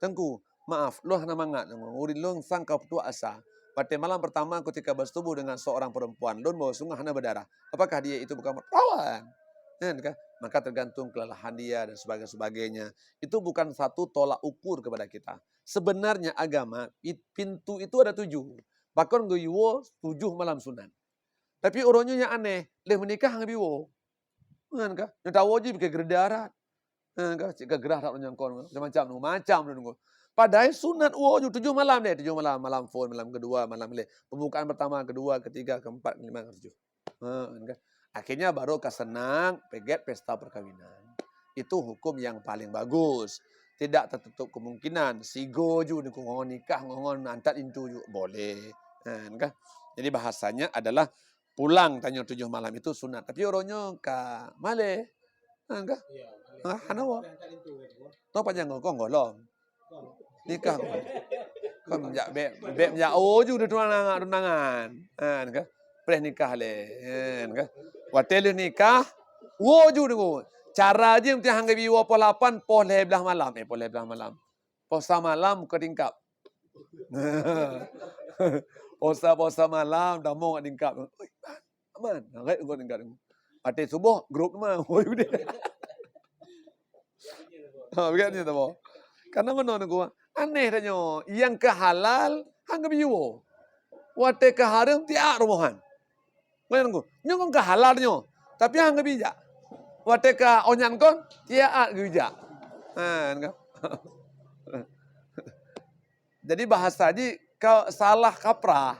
"Teungku, maaf, lôn hana mangat, ureueng lôn sang ka peutuah asa. Watée malam pertama ketika bersetubuh dengan seorang perempuan, lôn bawa sungguh hana berdarah. Apakah dia itu bukan perawan?" Kan kah? Maka tergantung kelelahan dia dan sebagainya. Itu bukan satu tolak ukur kepada kita. Sebenarnya agama, it-, pintu itu ada tujuh. Bahkan geuyue tujuh malam sunat. Tapi ureueng nyoe nyang aneh, lheueh meunikah ngon biwoe. Kan kah? Nyang tawoe jih bukon geureuda rot. Kan kah? Cit ka geurah that ureueng nyang kon, macam-macam, macam ureueng kon. Padahai sunat woe ju tujoh malam deh, tujoh malam, malam phon, malam kedua, malam lé. Pembukaan pertama, kedua, ketiga, keempat, kelima, ketujuh. Ha, kan kah? Akhirnya baru ka seunang peugét pesta perkawinan. Itu hukum yang paling bagus. Tidak tertutup kemungkinan sigoe ju ngon nikah ngon antat linto ju boleh. Kan kah? Jadi bahasanya adalah pulang tanyoe tujoh malam itu sunat. Tapi uroe nyoe ka malée. Ha, ka? Ya, malée. Ha, hana woe. Toh panjang ngokong golom. Nikah. Kon jak bék, bék jak, oh, ju di tunangan, tunangan. Ha, ka? Preh nikah lé. Ha, ka? Watée lheueh nikah, woe ju deungoe. Cara jih meusti han geubi woe poh lapan, poh lhèe blaih malam. Eh, poh lhèe blaih malam. Poh sa malam ka tingkap. Poh sa, poh sa malam, tamong ka tingkap. Oi, aman. Nah, ka tingkap. Watèe suboh, grup teuma. Oi, udeh. Ha, begitu tu, boh. Karena meunoe nunggu. Aneh tanyoe. Nyang ka halal, han geubi woe. Watèe ka hareuem, tiak rumohan. Ngon nunggu. Nyoe kan ka halal nyoe. Tapi han geubi jak. Watèe ka ôn nyan kon, tiak geubi jak. Ha, kan? Jadi bahasa jih ka salah kaprah.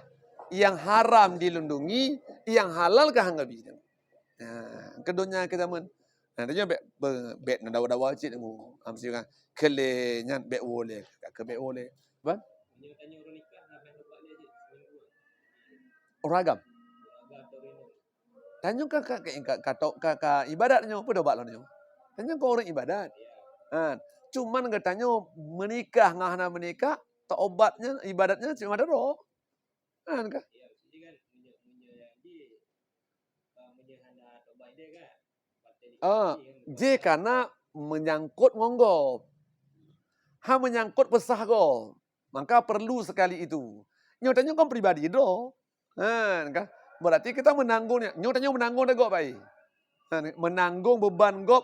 Nyang haram dilindungi, nyang halal ka han geubi. Nah, keu donya keu zaman. Nah, tanyoe bèk, bèk, bèk na dawa-dawa cit nunggu. Am siga keu lé nyan bèk woe lé, ka keu bèk woe lé. Ban? Ureueng agam. Tanyoe ka, ka, ka, ka, ka, ka ibadat nyoe, peue tobat lom nyoe. Tanyoe ka ureueng ibadat. Ha, cuman geutanyoe meunikah ngon hana meunikah, taubat nyan, ibadat nyan cit madaro. Kan ka? Ah, jih karena menyangkut ngon gob. Ha menyangkut peusah gob. Maka perlu sekali itu. Nyoe tanyoe kan pribadi droe. Kan ka? Berarti kita menanggung nyoe. Nyoe tanyoe menanggung dah gob bae. Kan? Menanggung beban gob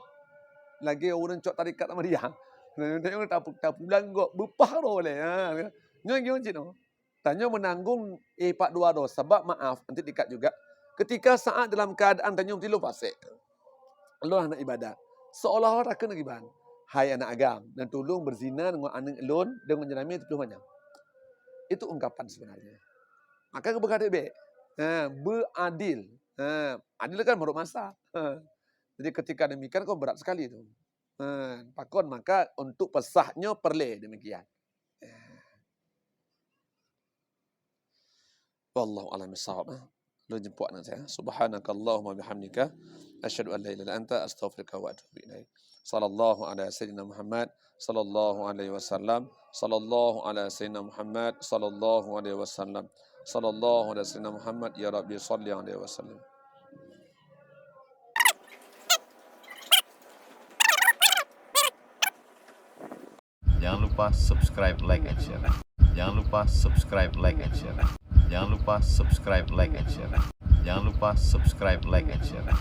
lagèe ureueng cok tarekat Ahmadiyah. Nyoe tanyoe tapu-, tapulang gob, beupah droe lé. Ha, kan? Nyoe, nyoe cit nyoe. Tanyoe meunanggung, eh, pat dua droe, sabab maaf, nanti dikat juga. Ketika saat dalam keadaan tanyoe tilom fasek, lôn hana ibadat, seolah-olah takheun lagèe ban, "Hai anak agam, neutulông beuzina ngon aneuk lôn deungon jeuramé siplôh manyam." Itu ungkapan sebenarnya. Maka geupeugah bèk, ha, beuadil. Ha, adil kan menurut masa. Ha. Jadi ketika demikian kan berat sekali tu. Ha, pakon maka untuk peusah nyoe peureulèe demikian. Wallahu a'lam bissawab. Lôn jemput aneuk saya. Subhanakallahumma bihamdika, asyhadu an la ilaha illa anta, astaghfiruka wa atubu ilaik. Sallallahu ala sayyidina Muhammad, sallallahu alaihi wasallam, sallallahu ala sayyidina Muhammad, sallallahu alaihi wasallam, sallallahu ala sayyidina Muhammad, ya Rabbi salli alaihi wasallam. Jangan lupa subscribe, like, and share. Jangan lupa subscribe, like, and share. Jangan lupa subscribe, like, and share. Jangan lupa subscribe, like, and share.